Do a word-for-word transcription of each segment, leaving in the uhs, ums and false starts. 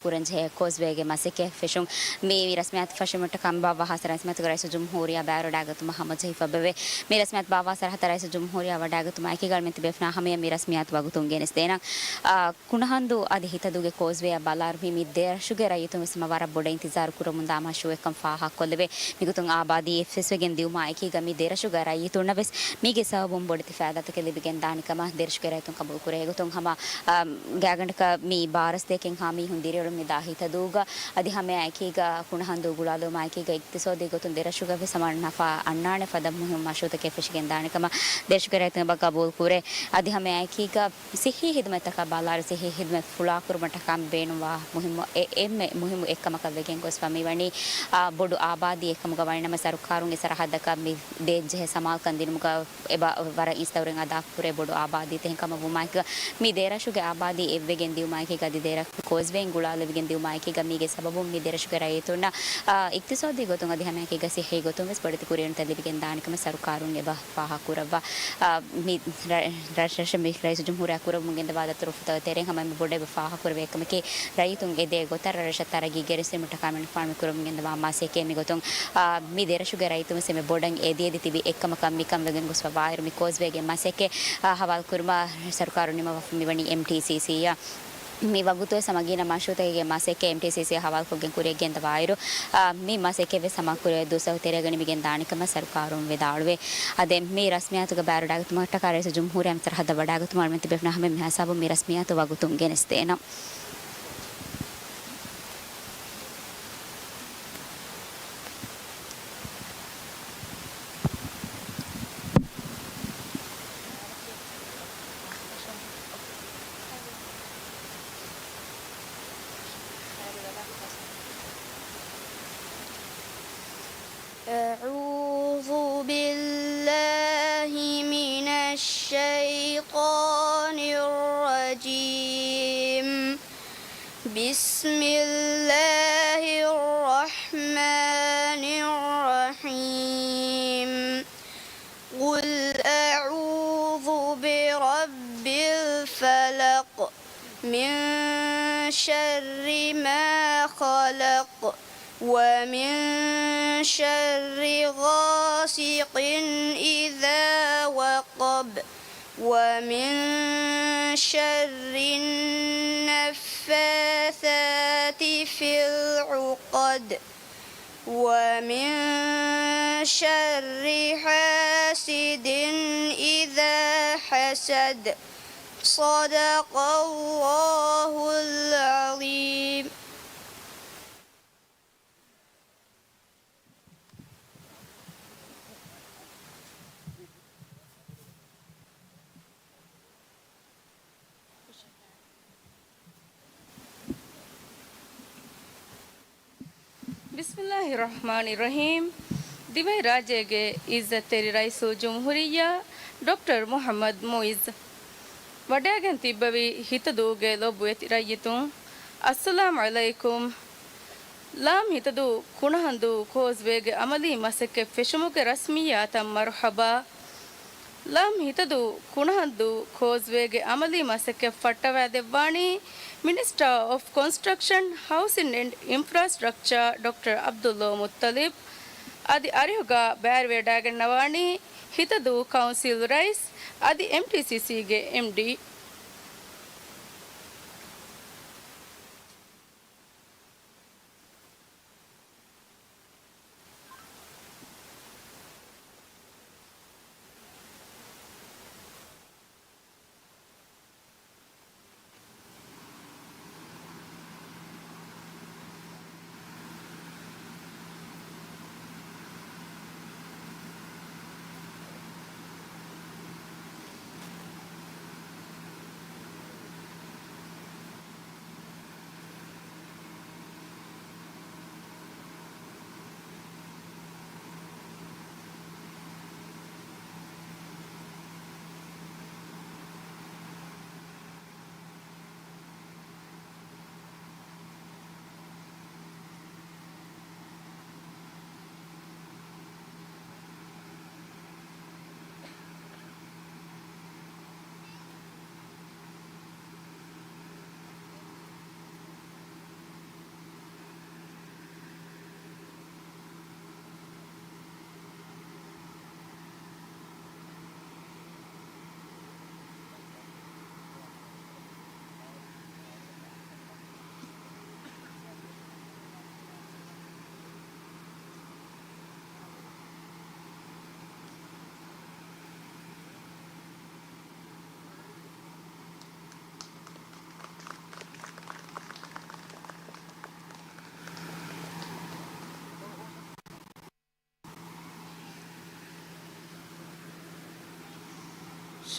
ކުރަންޖެހޭ ކޯސްވޭގެ މަސައްކަތް ފެށުން. މި ރަސްމިއްޔާތު ފެށުމަށްޓަކާ ބާއްވާ ހާސް ރަސްމިއްޔާތުގެ ރައީސުލްޖުމްހޫރިއްޔާ ބައިވެރިވެވަޑައިގަތުމަށް ހަމަޖެހިފަ އެވެ. މި ރަސްމިއްޔާތު ބާއްވާ ސަރަހައްދަށް ރައީސުލްޖުމްހޫރިއްޔާ ވަޑައިގަތުމަށް އެކީގަ އަޅުމެން ތިބޭފުޅުންނާ ހަމަޔަށް މި ރަސްމިއްޔާތު ވަގުތުން ގެނެސްދޭނަން. އާ، ކުނަހަނދޫ އަދި ހިތަދޫގެ ކޯސްވޭއަށް ބަލާއިރު މި، މި ދެރަށުގެ ރައްޔިތުން ވެސް ހަމަ ވަރަށް ބޮޑަށް އިންތިޒާރު ކުރަމުންދާ މަޝްރޫއެއްކަން ފާހަގަކޮށްލެވޭ. މިގޮތުން އާބާދީ އެއްފަސްވެގެން ދިއުމާ އެކީގަ މި ދެރަށުގެ ރައްޔިތުންނަށް ވެސް މީގެ ސަބަބުން ބޮޑެތި ފައިދާތަކެއް ލިބިގެން ދާނެ ކަމަށް ދެރަށުގެ ރައްޔިތުން ޤަބޫލު ކުރޭ. އެގޮތުން ހަމަ، އާ، ގާތްގަނޑަކަށް މި ބާރަސްތޭކެއްހާ މީހުން ދިރިއުޅުން މިދާ ހިތަދޫގަ އަދި ހަމައާ އެކީގަ ކުނަހަނދޫ ގުޅާލުމާ އެކީގަ އިޤްތިޞާދީ ގޮތުން ދެރަށުގަ ވެސް ހަމަ ނަފާ އަންނާނެ ފަދަ މުހިއްމު މަޝްރޫއުތަކެއް ފެށިގެން ދާނެ ކަމަށް ދެރަށުގެ ރައްޔިތުން އެބަ ޤަބޫލު ކުރޭ. އަދި ހަމައާ އެކީގަ ޞިއްޙީ ޚިދުމަތްތަކަށް ބަލާއިރު، ޞިއްޙީ ޚިދުމަތް ފުޅާކުރުމަށްޓަކާ ބޭނުންވާ މުހިއްމު އެ-، އެންމެ މުހިއްމު އެއްކަމަކަށް ވެގެން ގޮސްފަ މިވަނީ، އާ، ބޮޑު އާބާދީ އެއްކަމުގަ ވަނީނަމަ، ސަރުކާރުން އެ ސަރަހައްދަކަށް މި ދޭއްޖެހޭ ސަމާލުކަން ދިނުމުގަ އެބަ ވަރަށް އިސްތައުރެއް އަދާކުރޭ ބޮޑު އާބާދީ ތެހެން ކަމަށް ވުމާއެކީގަ، މި ދެރަށުގެ އާބާދީ އެއްވެގެން ދިއުމާއެކީގަ އަދި ދެރަށް ކޯސްވޭއިން ގުޅާލެވިގެން ދިއުމާއެކީގަ މީގެ ސަބަބުން މި ދެރަށުގެ ރައްޔިތުންނަށް، އާ، އިޤްތިޞާދީ ގޮތުން އަދި ހަމައެކީގަ ޞިއްޙީ ގޮތުން ވެސް ބޮޑެތި ކުރިއެރުންތައް ލިބިގެން ދާނެ ކަމަށް ސަރުކާރުން އެބަ ފާހަގަކުރައްވާ. އާ، މި ރަ-، ރަށަށް މި ރައީސުލްޖުމްހޫރިއްޔާ ކުރައްވަމުން ގެންދަވާ ދަތުރުފުތަށް ތެރެއިން ހަމަ މި ބޮޑަށް އެބަ ފާހަގަކުރެވޭ އެއްކަމަކީ، ރައްޔިތުން އެ ދޭ ގޮތަށް ރަށަށް ތަރައްގީ ގެނެސްދިނުމަށްޓަކާ މި ނަފާން މި ކުރަމުން ގެންދަވާ މަސައްކަތް. މިގޮތުން، އާ، މި ދެރަށުގެ ރައްޔިތުން ވެސް އެންމެ ބޮޑަށް އެދިއެދި ތިބި އެއްކަމަކަށް މިކަން ވެގެން ގޮސްފަ ވާއިރު، މި ކޯސްވޭގެ މަސައްކަތް، އާ، ހަވާލު ކުރުމަށް ސަރުކާރުން ނިމަވާފަ މިވަނީ އެމްޓީސީސީއަށް. މި ވަގުތުވެސް ހަމަ ގިނަ މަޝްރޫއުތަކެއްގެ މަސައްކަތް އެމްޓީސީސީއަށް ހަވާލުކޮށްގެން ކުރިއަށް ގެންދަވާއިރު، އާ، މި މަސައްކަތްވެސް ހަމަ ކުރެވޭ ދުވަސް ތެރޭގަ ނިމިގެން ދާނެ ކަމަށް ސަރުކާރުން ވިދާޅުވޭ. އަދި މި ރަސްމިއްޔާތުގެ ބައިވެރިވެވަޑައިގަތުމަށްޓަކާ ރައީސުލްޖުމްހޫރިއްޔާ މި ސަރަހައްދަށް ވަޑައިގަތުމަށް އަޅުމެން ތިބޭފުޅުންނާ ހަމަ މިހިސާބުން މި ރަސްމިއްޔާތު ވަގުތުން ގެނެސްދޭނަން. أعوذ بالله من الشيطان الرجيم. بسم الله الرحمن الرحيم. قل أعوذ برب الفلق. من شر ما خلق. ومن شر غاسق إذا وقب. ومن شر النفاثات في العقد. ومن شر حاسد إذا حسد. صدق الله العظيم. ބިސްމިއްލާހި ރަޙްމާނި ރަޙީމް. ދިވެހިރާއްޖޭގެ އިއްޒަތްތެރި ރައީސުލްޖުމްހޫރިއްޔާ ޑޮކްޓަރ މުޙައްމަދު މުޢިއްޒު ވަޑައިގެން ތިއްބެވި ހިތަދޫގެ ލޮބުވެތި ރައްޔިތުން، އައްސަލާމް ޢަލައިކުމް. ލާމް ހިތަދޫ ކުނަހަންދޫ ކޯސްވޭގެ އަމަލީ މަސައްކަތް ފެށުމުގެ ރަސްމިއްޔާތަށް މަރުޙަބާ. ލާމް ހިތަދޫ ކުނަހަންދޫ ކޯސްވޭގެ އަމަލީ މަސައްކަތް ފައްޓަވައިދެއްވާނީ މިނިސްޓާ އޮފް ކޮންސްޓްރަކްޝަން، ހައުސިން އެންޑް އިންފްރާސްޓްރަކްޗާ ޑޮކްޓަރ ޢަބްދުﷲ މުއްޠަލިބް. އަދި އަރިހުގަ ބައިވެރިވެވަޑައިގަންނަވާނީ ހިތަދޫ ކައުންސިލް ރައީސް އަދި އެމްޓީސީސީގެ އެމްޑީ.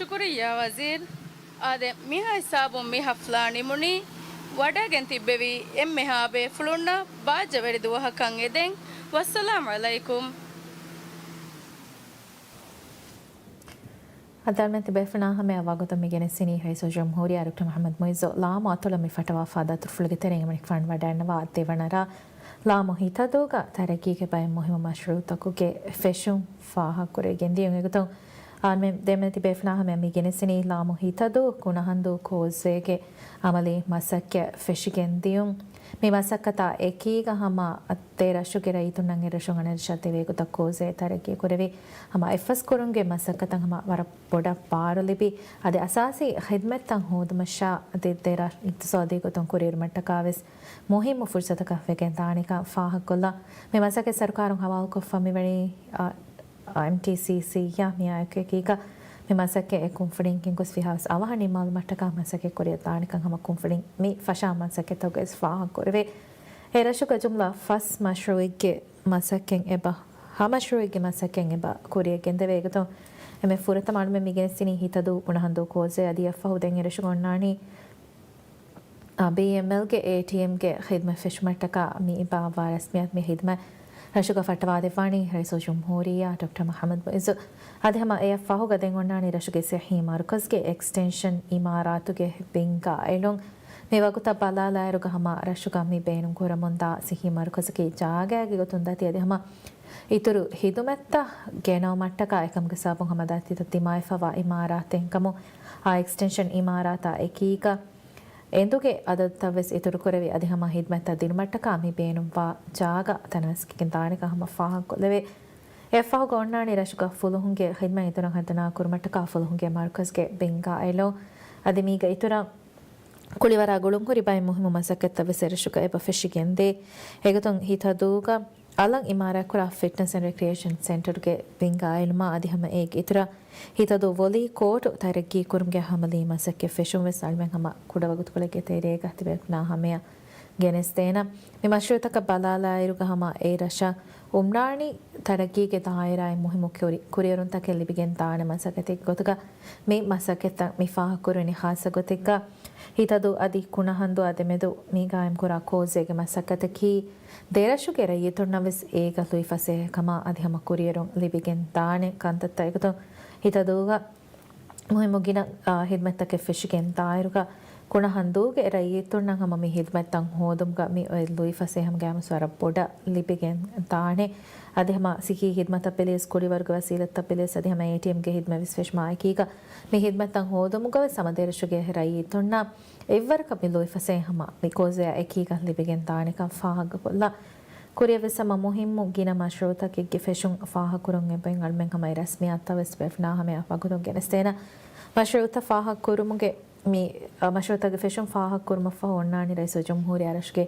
ޝުކުރިއްޔާ ވަޒީރު. އާދެ، މިހާ ހިސާބުން މި ހަފްލާ ނިމުނީ. ވަޑައިގެން ތިއްބެވި އެންމެހާ ބޭފުޅުންނަށް ބާއްޖަވެރި ދުވަހަކަށް އެދެން. ވައްސަލާމް ޢަލައިކުމް. އަދި އަޅުމެން ތިބޭފުޅުންނާ ހަމަޔަށް ވަގުތުން މި ގެނެސްދިނީ ރައީސުލްޖުމްހޫރިއްޔާ ޑޮކްޓަރ މުޙައްމަދު މުޢިއްޒު ލާމު އަތޮޅަށް މި ފަޓަވާފާ ދަތުރުފުޅުގެ ތެރެއިން އެމަނިކުފާނު ވަޑައިންނަވާ ދެވަނަ ރާ ލާމު ހިތަދޫގަ ތަރައްގީގެ ބައެއް މުހިއްމު މަޝްރޫޢުތަކުގެ ފެށުން ފާހަގަކުރެވިގެން ދިޔުން. އެގޮތުން އަޅުމެން ދެންމެ ތިބޭފުޅުންނާ ހަމަޔަށް މި ގެނެސްދިނީ ލާމު ހިތަދޫ ކުނަހަނދޫ ކޯސްވޭގެ އަމަލީ މަސައްކަތް ފެށިގެން ދިޔުން. މި މަސައްކަތާ އެކީގަ ހަމަ ދެ ރަށުގެ ރައްޔިތުންނަށް އެރަށުން އަނެއްރަށަށް ދެވޭ ގޮތަށް ކޯސްވޭ ތަރައްގީ ކުރެވި ހަމަ އެއްފަސް ކުރުމުގެ މަސައްކަތަށް ހަމަ ވަރަށް ބޮޑަށް ބާރު ލިބި، އަދި އަސާސީ ޚިދްމަތްތައް ހޯދުމަށާ އަދި ދެ ރަށް އިޤްތިޞާދީ ގޮތުން ކުރިއެރުމަށްޓަކާ ވެސް މުހިއްމު ފުރުޞަތަކަށް ވެގެން ދާނެކަން ފާހަގަކޮށްލާ. މި މަސައްކަތް ސަރުކާރުން ހަވާލުކޮށްފަ މިވަނީ، އާ، އެމްޓީސީސީއާ މިއާއެކީގަ މި މަސައްކަތް އެ ކުންފުނިން ގޮސް ފިހާވެސް އަވަހަށް ނިންމާލުމަށްޓަކާ މަސައްކަތް ކުރިއަށް ދާނެކަން ހަމަ ކުންފުނިން މި ފަށާ މަސައްކަތްތަކުގައި ވެސް ފާހަގަކުރެވޭ. އެ ރަށުގަ ޖުމްލަ ފަސް މަޝްރޫޢެއްގެ މަސައްކަތް އެބަ، ހަ މަޝްރޫޢެއްގެ މަސައްކަތް އެބަ ކުރިއަށް ގެންދެވޭ. އެގޮތުން އެންމެ ފުރަތަމަ އަޅުމެން މި ގެނެސްދިނީ ހިތަދޫ ކުނަހަނދޫ ކޯސްވޭ. އަދި އެއަށްފަހު ދެން އެރަށުގަ އޮންނާނީ އާ، ބީއެމްއެލްގެ އޭޓީއެމްގެ ޚިދްމަތް ފެށުމަށްޓަކާ މި އިބާވާ ރަސްމިއްޔާތު މި ޚިދްމަތް ރަށުގަ ފައްޓަވާދެއްވާނީ ރައީސުލްޖުމްހޫރިއްޔާ ޑޮކްޓަރ މުޙައްމަދު މުޢިއްޒު. އަދި ހަމަ އެއަށް ފަހުގަ ދެން އޮންނާނީ ރަށުގެ ޞިއްޙީ މަރުކަޒުގެ އެކްސްޓެންޝަން އިމާރާތުގެ ބިންގާ އެޅުން. މި ވަގުތަށް ބަލާލާއިރުގަ ހަމަ ރަށުގަ މި ބޭނުން ކުރަމުންދާ ޞިއްޙީ މަރުކަޒަކީ ޖާގައިގެ ގޮތުން ދަތި އަދި ހަމަ އިތުރު ޚިދުމަތްތައް ގެނައުމަށްޓަކާ އެކަމުގެ ސަބަބުން ހަމަ ދަތިތައް ދިމާވެފަވާ އިމާރާތެއް ކަމު. އާ އެކްސްޓެންޝަން އިމާރާތާ އެކީގަ އެނދުގެ އަދަދުތައް ވެސް އިތުރުކުރެވި އަދި ހަމަ ޚިދުމަތްތައް ދިނުމަށްޓަކާ މި ބޭނުންވާ ޖާގަ ތަނަވަސްކޮށްގެން ދާނެކަން ހަމަ ފާހަގަކޮށްލެވޭ. އެއަށްފަހުގަ އޮންނާނީ ރަށުގަ ފުލުހުންގެ ޚިދުމަތް އިތުރަށް ހަދަނާ ކުރުމަށްޓަކާ ފުލުހުންގެ މަރުކަޒުގެ ބިންގާ އެޅުން. އަދި މީގަ އިތުރަށް ކުޅިވަރާ ގުޅުންހުރި ބައެއް މުހިއްމު މަސައްކަތްތައް ވެސް އެރަށުގަ އެބަ ފެށިގެންދޭ. އެގޮތުން ހިތަދޫގަ އަލަށް އިމާރާތްކުރާ ފިޓްނަސް އެންޑް ރެކްރިއޭޝަން ސެންޓަރުގެ ބިންގާ އެޅުމާ އަދި ހަމަ އޭގެ އިތުރަށް ހިތަދޫ ވޮލީ ކޯޓު ތަރައްގީ ކުރުމުގެ އަމަލީ މަސައްކަތް ފެށުން ވެސް އަޅުމެން ހަމަ ކުޑަވަގުތުކޮޅެއްގެ ތެރޭގަ ތިބޭފުޅުންނާ ހަމަޔަށް ގެނެސްދޭނަން. މި މަޝްރޫޢުތަކަށް ބަލާލާއިރުގަ ހަމަ އެ ރަށަށް އުމްރާނީ ތަރައްގީގެ ދާއިރާއިން މުހިއްމު ކުރި، ކުރިއެރުންތަކެއް ލިބިގެން ދާނެ މަސައްކަތެއްގެ ގޮތުގަ މި މަސައްކަތްތައް މި ފާހަގަކުރަނީ. ޚާއްޞަ ގޮތެއްގަ ހިތަދޫ އަދި ކުނަހަނދުއާ ދެމެދު މި ގާއިމްކުރާ ކޯސްވޭގެ މަސައްކަތަކީ ދެރަށުގެ ރައްޔިތުންނަށް ވެސް އޭގަ ލުއިފަސޭހަކަމާ އަދި ހަމަ ކުރިއެރުން ލިބިގެން ދާނެ ކަންތައްތައް. އެގޮތުން ހިތަދޫގަ މުހިއްމު ގިނަ، އާ، ޚިދުމަތްތަކެއް ފެށިގެން ދާއިރުގަ ކުނަހަނދޫގެ ރައްޔިތުންނަށް ހަމަ މި ޚިދުމަތްތައް ހޯދުމުގަ މި އޮތް ލުއިފަސޭހަ ހަމަ ގާއިމުވެސް ވަރަށް ބޮޑަށް ލިބިގެން ދާނެ. އަދި ހަމަ ޞިއްޙީ ޚިދުމަތަށް ބެލިޔަސް، ކުޅިވަރުގެ ވަސީލަތްތައް ބެލިޔަސް އަދި ހަމަ އޭޓީއެމްގެ ޚިދުމަތް ވެސް ފެށުމާ އެކީގަ މި ޚިދުމަތްތައް ހޯދުމުގަ ވެސް ހަމަ ދެރަށުގެ ރައްޔިތުންނަށް އެއްވަރަކަށް މި ލުއިފަސޭހަ ހަމަ މި ކޯސްވޭއާ އެކީގަ ލިބިގެން ދާނެކަން ފާހަގަކޮށްލާ. ކުރިއަށް ވެސް ހަމަ މުހިއްމު ގިނަ މަޝްރޫޢުތަކެއްގެ ފެށުން ފާހަގަކުރުން އެބައިން އަޅުމެން ހަމަ އެ ރަސްމިއްޔާތުތައް ވެސް ތިބޭފުޅުންނާ ހަމަޔަށް ވަގުތުން ގެނެސްދޭނަން. މަޝްރޫޢުތައް ފާހަގަކުރުމުގެ މި، އަ، މަޝްރޫޢުތަކުގެ ފެށުން ފާހަގަކުރުމަށްފަހު އޮންނާނީ ރައީސުލްޖުމްހޫރިއްޔާ ރަށުގެ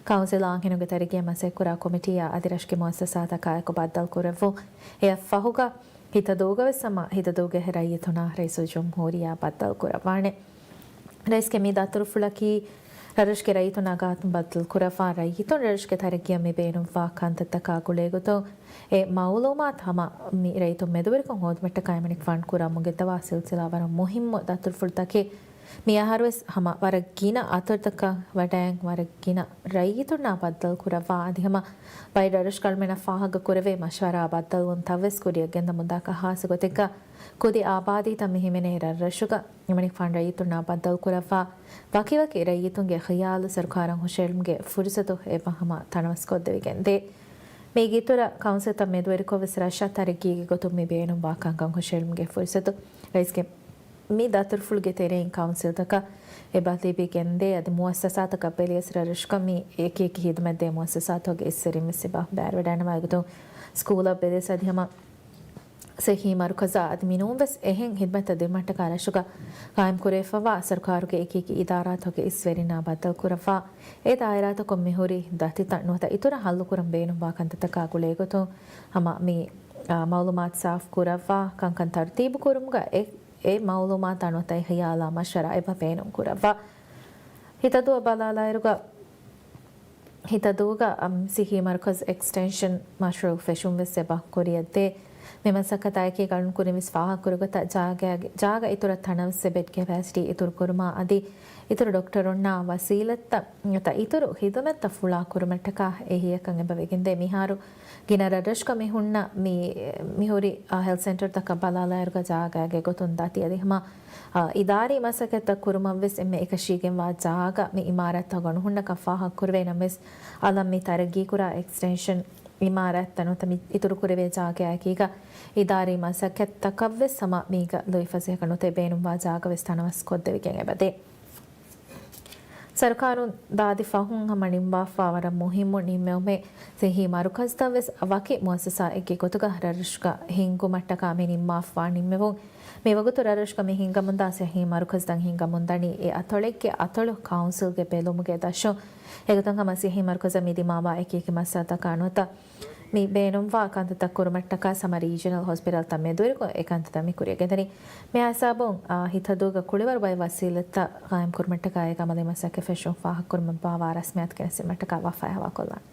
ކައުންސިލާ އަންހެނުންގެ ތަރައްގީއަށް މަސައްކަތްކުރާ ކޮމިޓީއާ އަދި ރަށުގެ މުއައްސަސާތަކާއެކު ބައްދަލުކުރެއްވުން. އެއަށްފަހުގަ ހިތަދޫގަ ވެސް ހަމަ ހިތަދޫގެ ރައްޔިތުންނާ ރައީސުލްޖުމްހޫރިއްޔާ ބައްދަލުކުރައްވާނެ. ރައީސްގެ މި ދަތުރުފުޅަކީ ރަށްރަށުގެ ރައްޔިތުންނާ ގާތުން ބައްދަލުކުރައްވާ ރައްޔިތުން ރަށްރަށުގެ ތަރައްގީއަށް މި ބޭނުންވާ ކަންތައްތަކާ ގުޅޭގޮތުން އެ މައުލޫމާތު ހަމަ މި ރައްޔިތުން މެދުވެރިކޮށް ހޯދުމަށްޓަކާ އެމަނިކުފާނު ކުރަމުން ގެންދަވާ ސިލްސިލާ ވަރަށް މުހިއްމު ދަތުރުފުޅުތަކެއް. މި އަހަރުވެސް ހަމަ ވަރަށް ގިނަ އަތޮޅުތަކަށް ވަޑައިން ވަރަށް ގިނަ ރައްޔިތުންނާ ބައްދަލު ކުރައްވާ އަދި ހަމަ ބައެއް ރަށްރަށުގަ އަޅުމެންނަށް ފާހަގަކުރެވޭ މަޝްވަރާ ބައްދަލުވުންތައް ވެސް ކުރިއަށް ގެންދަމުންދާކަށް ޚާއްޞަ ގޮތެއްގަ ކުދި އާބާދީތައް މި ހިމެނޭ ރަށްރަށުގަ އެމަނިކުފާނު ރައްޔިތުންނާ ބައްދަލުކުރައްވާ ވަކިވަކި ރައްޔިތުންގެ ޚިޔާލު ސަރުކާރަށް ހުށައެޅުމުގެ ފުރުސަތު އެބަ ހަމަ ތަނަވަސްކޮށްދެވިގެންދޭ. މީގެ އިތުރަށް ކައުންސިލްތައް މެދުވެރިކޮށް ވެސް ރަށަށް ތަރައްގީގެ ގޮތުން މި ބޭނުންވާ ކަންކަން ހުށައެޅުމުގެ ފުރުސަތު ރައީސްގެ މި ދަތުރުފުޅުގެ ތެރެއިން ކައުންސިލްތަކަށް އެބަ ލިބިގެންދޭ. އަދި މުއައްސަސާތަކަށް ބެލިޔަސް ރަށްރަށުގަ މި އެކި އެކި ޚިދުމަތްދޭ މުއައްސަސާތުގެ އިސްވެރިން ވެސް އެބަ ބައިވެވަޑައިގަންނަވާ. އެގޮތުން ސްކޫލަށް ބެލިޔަސް އަދި ހަމަ ސިއްހީ މަރުކަޒާ އަދި މިނޫން ވެސް އެހެން ޚިދުމަތްތައް ދިނުމަށްޓަކާ ރަށުގަ ޤާއިމްކުރެވިފައިވާ ސަރުކާރުގެ އެކި އެކި އިދާރާތަކުގެ އިސްވެރިންނާ ބައްދަލުކުރައްވާ، އެ ދާއިރާތަކުން މިހުރި ދަތިތައް ނުވަތަ އިތުރަށް ހައްލުކުރަން ބޭނުންވާ ކަންތައްތަކާ ގުޅޭގޮތުން ހަމަ މި، އާ، މައުލޫމާތު ސާފުކުރައްވާ، ކަންކަން ތަރުތީބުކުރުމުގަ އެ، އެ މައުލޫމާތާ ނުވަތަ އެ ޚިޔާލާ މަޝްވަރާ އެބަ ބޭނުންކުރައްވާ. ހިތަދޫއަށް ބަލާލާއިރުގަ ހިތަދޫގަ، އަމް، ސިއްހީ މަރުކަޒް އެކްސްޓެންޝަން މަޝްރޫޢު ފެށުން ވެސް އެބަ ކުރިއަށްދޭ. މި މަސައްކަތާއެކީ ގަނޑު ކުރިން ވެސް ފާހަގަކުރި ގޮތަށް ޖާގަ، ޖާގަ އިތުރަށް ތަނަވަސް ބެޑް ކެޕޭސިޓީ އިތުރު ކުރުމާ އަދި އިތުރު ޑޮކްޓަރުންނާ ވަސީލަތްތައް ނުވަތަ އިތުރު ޚިދުމަތްތައް ފުޅާ ކުރުމަށްޓަކާ އެހީއަކަށް އެބަ ވެގެންދޭ. މިހާރު ގިނަ ރަށްރަށުގަ މި ހުންނަ މި، މިހުރި، އާ، ހެލްތް ސެންޓަރުތަކަށް ބަލާލާއިރުގަ ޖާގައިގެ ގޮތުން ދަތި އަދި ހަމަ، އާ، އިދާރީ މަސައްކަތްތައް ކުރުމަށްވެސް އެންމެ އެކަށީގެންވާ ޖާގަ މި އިމާރާތްތަކުގަ ނުހުންނަކަން ފާހަގަކުރެވޭ. ނަމަވެސް އަލަށް މި ތަރައްގީކުރާ އެކްސްޓެންޝަން އިމާރާތްތައް ނުވަތަ މި އިތުރުކުރެވޭ ޖާގައާއެކީގަ އިދާރީ މަސައްކަތްތަކަށްވެސް ހަމަ މީގަ ލުއިފަސޭހަކަށް ނުވަތަ ބޭނުންވާ ޖާގަވެސް ތަނަވަސް ކޮށްދެވިގެން އެބަދޭ. ސަރުކާރުން ދާދި ފަހުން ހަމަ ނިންމާފާ ވަރަށް މުހިއްމު ނިންމެވުމެއް. ސިއްހީ މަރުކަޒުތައް ވެސް ވަކި މުއައްސަސާއެއްގެ ގޮތުގަ ރަށްރަށުގަ ހިންގުމަށްޓަކާ މި ނިންމާފާ ނިންމެވުން. މިވަގުތު ރަށްރަށުގަ މި ހިންގަމުންދާ ސިއްހީ މަރުކަޒުތައް ހިންގަމުންދަނީ އެ އަތޮޅެއްގެ އަތޮޅު ކައުންސިލްގެ ބެލުމުގެ ދަށުން. އެގޮތުން ހަމަ ސިއްހީ މަރުކަޒަށް މި ދިމާވާ އެކިއެކި މައްސަލަތަކާ ނުވަތަ މި ބޭނުންވާ ކަންތައްތައް ކުރުމަށްޓަކާ ހަމަ ރީޖަނަލް ހޮސްޕިޓަލްތައް މެދުވެރިކޮށް އެ ކަންތައްތައް މި ކުރިއަށް ގެންދަނީ. މި ހިސާބުން، އާ، ހިތަދޫގަ ކުޅިވަރު ބައެއް ވަސީލަތްތައް ގާއިމް ކުރުމަށްޓަކާ އޭގެ އަމަލީ މަސައްކަތް ފެށުން ފާހަގަކުރުމަށް ބާވާ ރަސްމިއްޔާތު ގެނެސްދިނުމަށްޓަކާ ވަފާ ހަވާކޮށްލާނެ.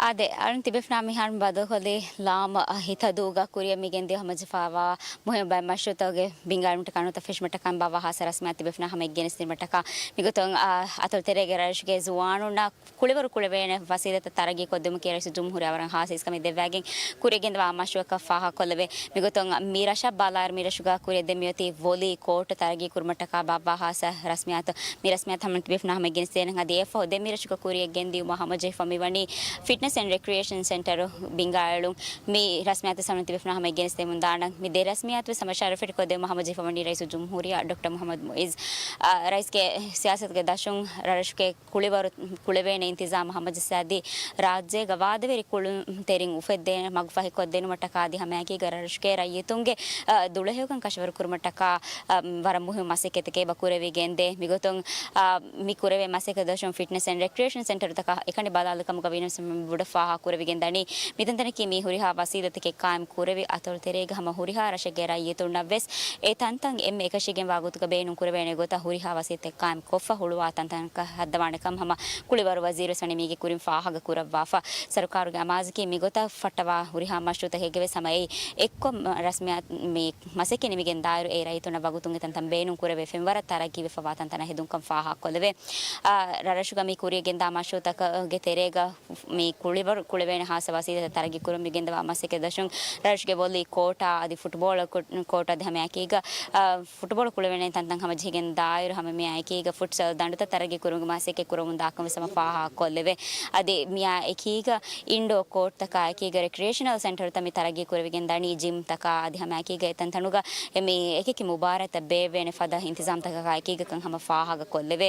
އާދެ، އަޅުން ތިބޭފުޅާ މިހާރު ބަދަލުކޮށްލީ ލާމަ ހިތަދޫގަ ކުރިއަށް މިގެންދިޔަ ހަމަޖެހިފައިވާ މުހިންމު ބައެއް މަޝްރޫއުތަކުގެ ބިންގާރުމަށްޓަކާ ނުވަތަ ފެށުމަށްޓަކާ ބާވާ ހާއްސަ ރަސްމިއްޔާތު ތިބޭފުޅާ ހަމަ ގެނެސްދިނުމަށްޓަކާ. މިގޮތުން، އާ، އަތޮޅު ތެރޭގެ ރަށްރަށުގެ ޒުވާނުންނާ ކުޅިވަރު ކުޅެވޭނެ ވަސީލަތްތައް ތަރައްގީ ކޮށްދެމުން ކިޔަ ރައީސުލްޖުމްހޫރިއްޔާ ވަރަށް ހާއްސަ އިސްކަމެއް ދެއްވައިގެން ކުރިއަށް ގެންދަވާ މަޝްރޫއަކަށް ފާހަގަކޮށްލެވޭ. މިގޮތުން މި ރަށަށް ބަލާއިރު މި ރަށުގަ ކުރިއަށް ދެން މިއޮތީ ވޮލީ ކޯޓް ތަރައްގީ ކުރުމަށްޓަކާ ބާއްވާ ހާއްސަ ރަސްމިއްޔާތު. މި ރަސްމިއްޔާތު ހަމަ ތިބޭފުޅާ ހަމަ ގެނެސްދޭނެ އަދި އެއަށްފަހު ދެން މި ރަށުގަ ކުރިއަށް ގެންދިޔުމަށް ހަމަޖެހިފަ މިވަނީ ފިޓްނަސް އެންޑް ރެކްރިއޭޝަން ސެންޓަރު ބިންގާއެޅުން. މި ރަސްމިއްޔާތު ހަމަ ތިބޭފުޅާ ހަމަ ގެނެސްދެމުން ދާނަން. މި ދެ ރަސްމިއްޔާތު ވެސް ހަމަ ޝަރަފްވެރިކޮށްދެވުމަށް ހަމަޖެހިފަ ވަނީ ރައީސުލްޖުމްހޫރިއްޔާ ޑޮކްޓަރ މުހައްމަދު މުއިއްޒު. އާ، ރައީސްގެ ސިޔާސަތުގެ ދަށުން ރަށުގެ ކުޅިވަރު ކުޅެވޭނެ އިންތިޒާމް ހަމަޖައްސާދީ، ރާއްޖޭގަ ވާދަވެރި ކުޅުންތެރިން އުފެއްދޭނެ މަގުފަހިކޮށްދިނުމަށްޓަކާ އަދި ހަމައެކީގަ ރަށުގެ ރައްޔިތުންގެ، އަ، ދުޅަހެޔޮކަން ކަށަވަރުކުރުމަށްޓަކާ، އަ، ވަރަށް މުހިއްމު މަސައްކަތެކޭ އެބަ ކުރެވިގެންދޭ. މިގޮތުން، އަ، މި ކުރެވޭ މަސައްކަތް ދަށުން ފިޓްނަސް އެންޑް ރެކްރިއޭޝަން ސެންޓަރުތަކަށް އެކަނި ބަލާލިކަމުގަ ވީނަމަވެސް ބޮޑަށް ފާހަގަކުރެވިގެން ދަނީ. މިތަންތަނަކީ މި ހުރިހާ ވަސީލަތެކޭ ޤާއިމް ކުރެވި އަތޮޅު ތެރޭގަ ހަމަ ހުރިހާ ރަށެއްގެ ރައްޔިތުންނަށްވެސް އެ ތަންތަން އެންމެ އެކަށީގެންވާ ގޮތުގަ ބޭނުން ކުރެވޭނެ ގޮތަށް ހުރިހާ ވަސީލަތެއް ޤާއިމް ކޮށްފަ ހުޅުވާ ތަންތަނަކަށް ހައްދަވާނެކަން ހަމަ ކުޅިވަރު ވަޒީރު ވެސް ވަނީ މީގެ ކުރިން ފާހަގަ ކުރައްވާފަ. ސަރުކާރުގެ އަމާޒަކީ މިގޮތަށް ފައްޓަވާ ހުރިހާ މަޝްރޫއުތަކެއްގެ ވެސް ހަމަ އެއީ އެއްކޮށް ރަސްމިއްޔާ މި މަސައްކަތް ނިމިގެން ދާއިރު އެ ރައްޔިތުންނަށް ވަގުތުން އެ ތަންތަން ބޭނުން ކުރެވޭ ފެންވަރަށް ތަރައްގީވެފަވާ ތަންތަނަށް ހެދުންކަން ފާހަގަކޮށްލެވޭ. އާ، ރަށްރަށުގަ މި ކުރިއަށް ގެންދާ މަޝްރޫއުތަކުގެ ތެރޭގަ މި ކުޅިވަރު ކުޅެވޭނެ ހާއްސަ ވަސީލަތް ތަރައްގީ ކުރަމުން މިގެންދަވާ މަސައްކަތް ދަށުން ރަށުގެ ވޮލީ ކޯޓާ އަދި ފުޓްބޯޅަ ކޯ-، ކޯޓް އަދި ހަމައެކީގަ، އާ، ފުޓްބޯޅަ ކުޅެވޭނެ ތަންތަން ހަމަޖެހިގެން ދާއިރު ހަމަ މިއާއެކީގަ ފުޓްސަލް ދަނޑުތައް ތަރައްގީ ކުރުމުގެ މަސައްކަތް ކުރަމުން ދާކަން ވެސް ހަމަ ފާހަގަކޮށްލެވޭ. އަދި މިއާ އެކީގަ އިންޑޯ ކޯޓްތަކާ އެކީގަ ރެކްރިއޭޝަނަލް ސެންޓަރުތައް މި ތަރައްގީ ކުރެވިގެން ދަނީ ޖިމްތަކާ އަދި ހަމައެކީގަ އެތަންތަނުގަ އެ މި އެކިއެކި މުބާރާތްތައް ބޭއްވޭނެ ފަދަ އިންތިޒާމްތަކަކާ އެކީގަ ކަން ހަމަ ފާހަގަކޮށްލެވޭ.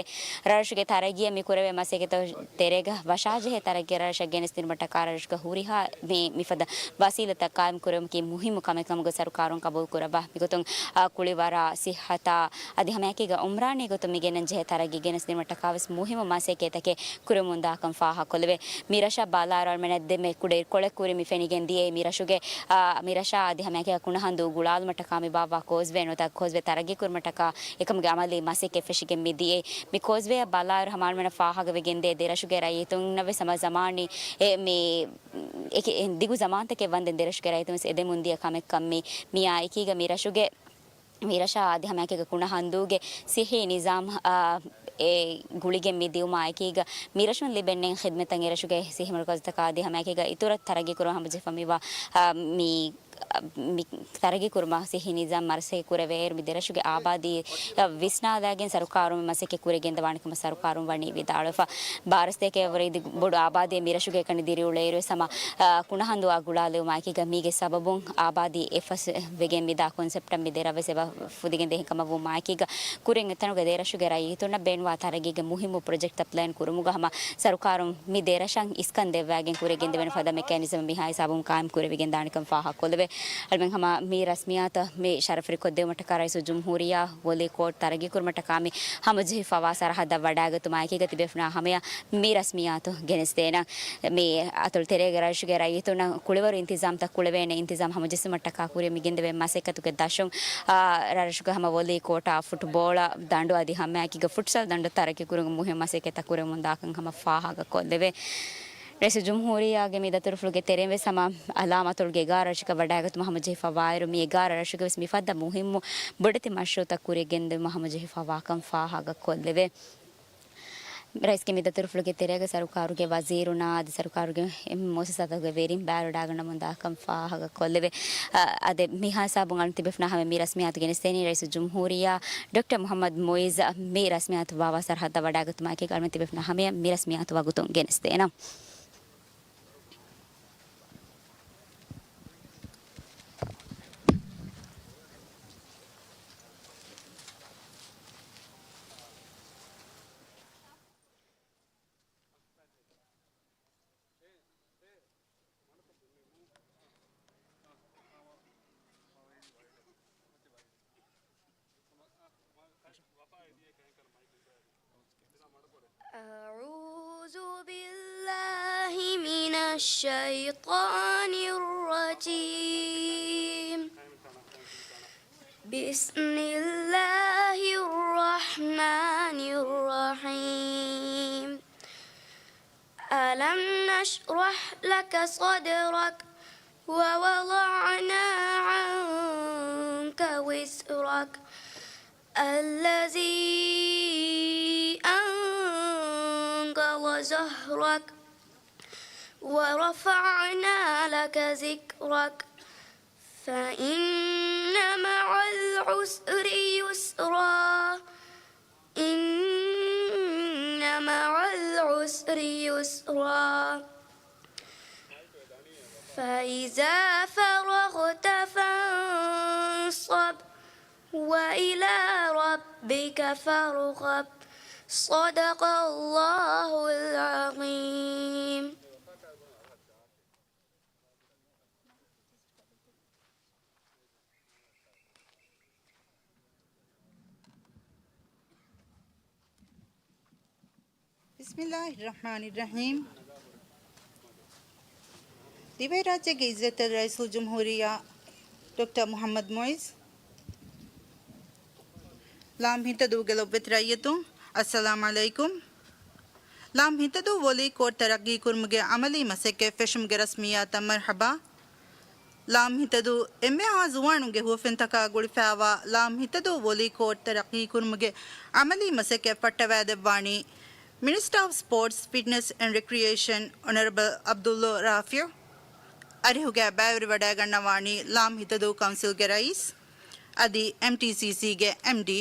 ރަށުގެ ތަރައްގީއަށް މި ކުރެވޭ މަސައްކަތް ތެރޭގަ ވަށާޖެހޭ ތަރައްގީ ރަށަށް ގެނެސްދިނުމަށްޓަކާ ރަށުގަ ހުރިހާ މި، މިފަދަ ވަސީލަތްތައް ޤާއިމް ކުރެވުމަކީ މުހިއްމު ކަމެއް ކަމުގަ ސަރުކާރުން ޤަބޫލު ކުރައްވާ. މިގޮތުން، އާ، ކުޅިވަރާ، ސިއްހަތާ އަދި ހަމައެކީގަ އުމްރާނީ ގޮތުން މި ގެނެން ޖެހޭ ތަރައްގީ ގެނެސްދިނުމަށްޓަކާ ވެސް މުހިއްމު މަސައްކަތްތަކެއް ކުރެވެމުން ދާކަން ފާހަގަކޮށްލެވޭ. މި ރަށަށް ބަލާއިރު އަޅުމެނަށް ދެންމެ ކުޑަ އިރުކޮޅެއް ކުރި މި ފެނިގެން ދިޔައީ މި ރަށުގެ، އާ، މި ރަށާ އަދި ހަމައެކީގަ ކުނަހަނދޫ ގުޅާލުމަށްޓަކާ މި ބާއްވާ ކޯސްވޭ ނުވަތަ ކޯސްވޭ ތަރައްގީ ކުރުމަށްޓަކާ އެކަމުގެ އަމަލީ މަސައްކަތް ފެށިގެން މި ދިޔައީ. މި ކޯސްވޭއަށް ބަލާއިރު ހަމަ އަޅުމެންނަށް ފާހަގަވެގެންދޭ ދެ ރަށުގެ ރައްޔިތުންނަށް ވެސް ހަމަ ޒަމާނީ އެ މި އެކި-، އެ ދިގު ޒަމާންތަކެއް ވަންދެން ދެރަށުގެ ރައްޔިތުން ވެސް އެދެމުން ދިޔަ ކަމެއްކަން މި، މިއާ އެކީގަ މި ރަށުގެ، މި ރަށާ އަދި ހަމައެކީގަ ކުނަ ހަނދޫގެ ސިއްހީ ނިޒާމް، އާ، އެ ގުޅިގެން މި ދިއުމާ އެކީގަ މި ރަށުން ލިބެންނެން ޚިދްމަތްތައް އެ ރަށުގެ ސިއްހީ މަރުކަޒުތަކާ އަދި ހަމައެކީގަ އިތުރަށް ތަރައްގީ ކުރުމަށް ހަމަޖެހިފަ މިވާ، އާ، މި މި ތަރައްގީ ކުރުމަށް ސިއްހީ ނިޒާމް މަސައްކަތް ކުރެވޭއިރު މި ދެރަށުގެ އާބާދީ ވިސްނާލައިގެން ސަރުކާރުން މަސައްކަތް ކުރިގެންދަވާނެ ކަމަށް ސަރުކާރުން ވަނީ ވިދާޅުވެފަ. ބާރަސަތޭކައަށްވުރެ އިދި ބޮޑު އާބާދީއެއް މި ރަށުގެ އެކަނި ދިރިއުޅޭއިރު ވެސް ހަމަ، އާ، ކުނަހަނދުއާ ގުޅާލެވުމާ އެކީގަ މީގެ ސަބަބުން އާބާދީ އެއްފަސް ވެގެން މިދާ ކޮންސެޕްޓަށް މި ދެ ރަށް ވެސް އެބަ ފުދިގެން ދޭހެން ކަމަށް ވުމާ އެކީގަ ކުރިން އެތަނުގެ ދެ ރަށުގެ ރައްޔިތުންނަށް ބޭނުންވާ ތަރައްގީގެ މުހިއްމު ޕްރޮޖެކްޓްތައް ޕްލޭން ކުރުމުގަ ހަމަ ސަރުކާރުން މި ދެ ރަށަށް އިސްކަން ދެއްވައިގެން ކުރިއަށް ގެންދެވޭނެ ފަދަ މެކޭނިޒަމެއް މިހާ ހިސާބުން ޤާއިމް ކުރެވިގެން ދާނެކަން ފާހަގަކޮށްލެވޭ. އަޅުމެން ހަމަ މި ރަސްމިއްޔާތަށް މި ޝަރަފްވެރިކޮށްދެވުމަށްޓަކާ ރައީސުލްޖުމްހޫރިއްޔާ ވޮލީ ކޯޓް ތަރައްގީ ކުރުމަށްޓަކާ މި ހަމަޖެހިފަވާ ސަރަހައްދަށް ވަޑައިގަތުމާ އެކީގަ ތިބޭފުޅާ ހަމަޔަށް މި ރަސްމިއްޔާތު ގެނެސްދޭނަން. މި އަތޮޅު ތެރޭގެ ރަށުގެ ރައްޔިތުންނަށް ކުޅިވަރު އިންތިޒާމްތައް ކުޅެވޭނެ އިންތިޒާމް ހަމަޖެއްސުމަށްޓަކާ ކުރިއަށް މިގެންދެވޭ މަސައްކަތުގެ ދަށުން، އާ، ރަށުގަ ހަމަ ވޮލީ ކޯޓާ، ފުޓްބޯޅަ ދަނޑު އަދި ހަމައެކީގަ ފުޓްސަލް ދަނޑު ތަރައްގީ ކުރުމުގެ މުހިއްމު މަސައްކަތްތައް ކުރެވެމުން ދާކަން ހަމަ ފާހަގަ ކޮށްލެވޭ. ރައީސުލްޖުމްހޫރިއްޔާގެ މި ދަތުރުފުޅުގެ ތެރެއިން ވެސް ހަމަ އަލާމާތުލްގެ އެގާރަ ރަށަކަށް ވަޑައިގަތުމަށް ހަމަޖެހިފަ ވާއިރު، މި އެގާރަ ރަށުގެ ވެސް މިފަދަ މުހިއްމު ބޮޑެތި މަޝްރޫއުތައް ކުރިއަށް ގެންދެވުމަށް ހަމަޖެހިފަ ވާކަން ފާހަގަ ކޮށްލެވޭ. ރައީސްގެ މި ދަތުރުފުޅުގެ ތެރޭގަ ސަރުކާރުގެ ވަޒީރުންނާ އަދި ސަރުކާރުގެ އެންމެ މުއައްސަސާތަކުގެ ވެރިން ބައިވެރިވަޑައިގަންނަމުން ދާކަން ފާހަގަ ކޮށްލެވޭ. އަ، އަދި މިހާ ހިސާބުން އަޅުން ތިބޭފުޅުންނާ ހަމަޔަށް މި ރަސްމިއްޔާތު ގެނެސްދޭނީ ރައީސުލްޖުމްހޫރިއްޔާ ޑޮކްޓަރ މުހައްމަދު މުއިއްޒު މި ރަސްމިއްޔާތު ވާވާ ސަރަހައްދަށް ވަޑައިގަތުމާއެކީގަ އަޅުން ތިބޭފުޅުންނާ ހަމަޔަށް މި ރަސްމިއްޔާތު ވަގުތުން ގެނެސްދޭނަން. أعوذ بالله من الشيطان الرجيم. بسم الله الرحمن الرحيم. ألم نشرح لك صدرك ووضعنا عنك وزرك الذي أنقض ظهرك ورفعنا لك ذكرك فإن مع العسر يسرا إن مع العسر يسرا فإذا فرغت فانصب وإلى ربك فارغب. صدق الله العظيم. بسم الله الرحمن الرحيم. ދިވެހިރާއްޖޭގެ އިއްޒަތްތެރި ރައީސުލްޖުމްހޫރިއްޔާ ޑޮކްޓަރ މުހައްމަދު މުއިއްޒު، ލާމް ހިތަދޫގެ ލޮބުވެތި ރައްޔިތުން، އައްސަލާމް ޢަލައިކުމް. ލާމް ހިތަދޫ ވޮލީ ކޯޓް ތަރައްގީކުރުމުގެ ޢަމަލީ މަސައްކަތް ފެށުމުގެ ރަސްމިއްޔާތަށް މަރްޙަބާ. ލާމް ހިތަދޫ އެންމެހާ ޒުވާނުންގެ ހުވަފެންތަކާ ގުޅިފައިވާ ލާމް ހިތަދޫ ވޮލީ ކޯޓް ތަރައްގީކުރުމުގެ ޢަމަލީ މަސައްކަތް ފައްޓަވައިދެއްވާނީ މިނިސްޓަރ އޮފް ސްޕޯޓްސް، ފިޓްނެސް އެންޑް ރެކްރިއޭޝަން އޮނަރަބަލް ޢަބްދުﷲ ރާފިޢު. އަރިހުގައި ބައިވެރިވަޑައިގަންނަވާނީ ލާމް ހިތަދޫ ކައުންސިލްގެ ރައީސް އަދި އެމްޓީސީސީގެ އެމްޑީ.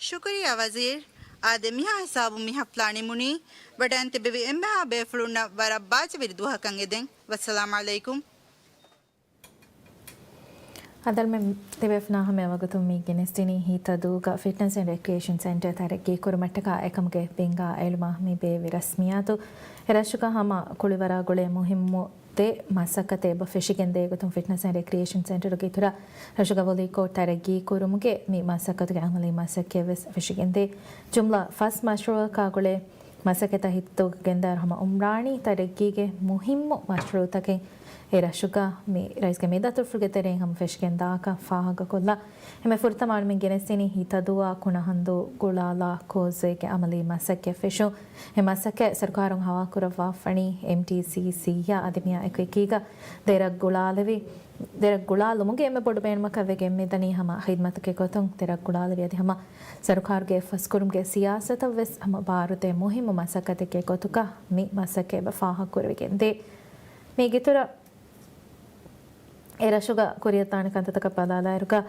ޝުކުރިއްޔާ ވަޒީރު. އާދެ، މިހާ ހިސާބުން މި ހަފްލާ ނިމުނީ. ވަޑައިން ތިބެވި އެންމެހާ ބޭފުޅުންނަށް ވަރަށް ބާޖަވެރި ދުވަހަކަށް އެދެން. ވައްސަލާމް ޢަލައިކުމް. އަދި އަޅުމެން ތިބޭފުޅުންނާ ހަމަޔަށް ވަގުތުން މި ގެނެސްދިނީ ހިތަދޫގަ ފިޓްނަސް އެންޑް ރެކްރިއޭޝަން ސެންޓަރ ތަރައްގީކުރުމަށްޓަކާ އެކަމުގެ ބިންގާ އެޅުމާ މި ބޭއްވި ރަސްމިއްޔާތު. އެ ރަށުގަ ހަމަ ކުޅިވަރާ ގުޅޭ މުހިއްމު ދެ މަސައްކަތެއް އެބަ ފެށިގެންދޭ ގޮތުން ފިޓްނަސް އެންޑް ރެކްރިއޭޝަން ސެންޓަރުގެ އިތުރަށް ރަށުގަ ވޮލީ ކޯޓް ތަރައްގީކުރުމުގެ މި މަސައްކަތުގެ އަމަލީ މަސައްކަތް ވެސް ފެށިގެންދޭ. ޖުމްލަ ފަސް މަޝްރޫއަކާ ގުޅޭ މަސައްކަތްތައް ހިތަދޫގަ ގެންދާއިރު ހަމަ އުމްރާނީ ތަރައްގީގެ މުހިއްމު މަޝްރޫއުތަކެއް އެ ރަށުގަ މި ރައީސްގެ މި ދަތުރުފުޅުގެ ތެރެއިން ހަމަ ފެށިގެން ދާކަން ފާހަގަކޮށްލާ. އެންމެ ފުރަތަމަ އަޅުމެން ގެނެސްދިނީ ހިތަދޫއާ ކުނަހަނދޫ ގުޅާލާ ކޯސްވޭގެ އަމަލީ މަސައްކަތް ފެށުން. އެ މަސައްކަތް ސަރުކާރުން ހަވާލުކުރައްވާފަނީ އެމްޓީސީސީއާ އަދި މިއާ އެކު އެކީގަ ދެ ރަށް ގުޅާލެވި، ދެ ރަށް ގުޅާލުމުގެ އެންމެ ބޮޑު ބޭނުމަކަށް ވެގެން މިދަނީ ހަމަ ޚިދްމަތުގެ ގޮތުން ދެ ރަށް ގުޅާލެވި އަދި ހަމަ ސަރުކާރުގެ އެއްފަސްކުރުމުގެ ސިޔާސަތަށް ވެސް ހަމަ ބާރުދޭ މުހިއްމު މަސައްކަތެއްގެ ގޮތުގަ މި މަސައްކަތް އެބަ ފާހަގަކުރެވިގެންދޭ. މީގެ އިތުރަށް އެ ރަށުގަ ކުރިއަށްދާނެ ކަންތައްތަކަށް ބަލާލާއިރުގަ،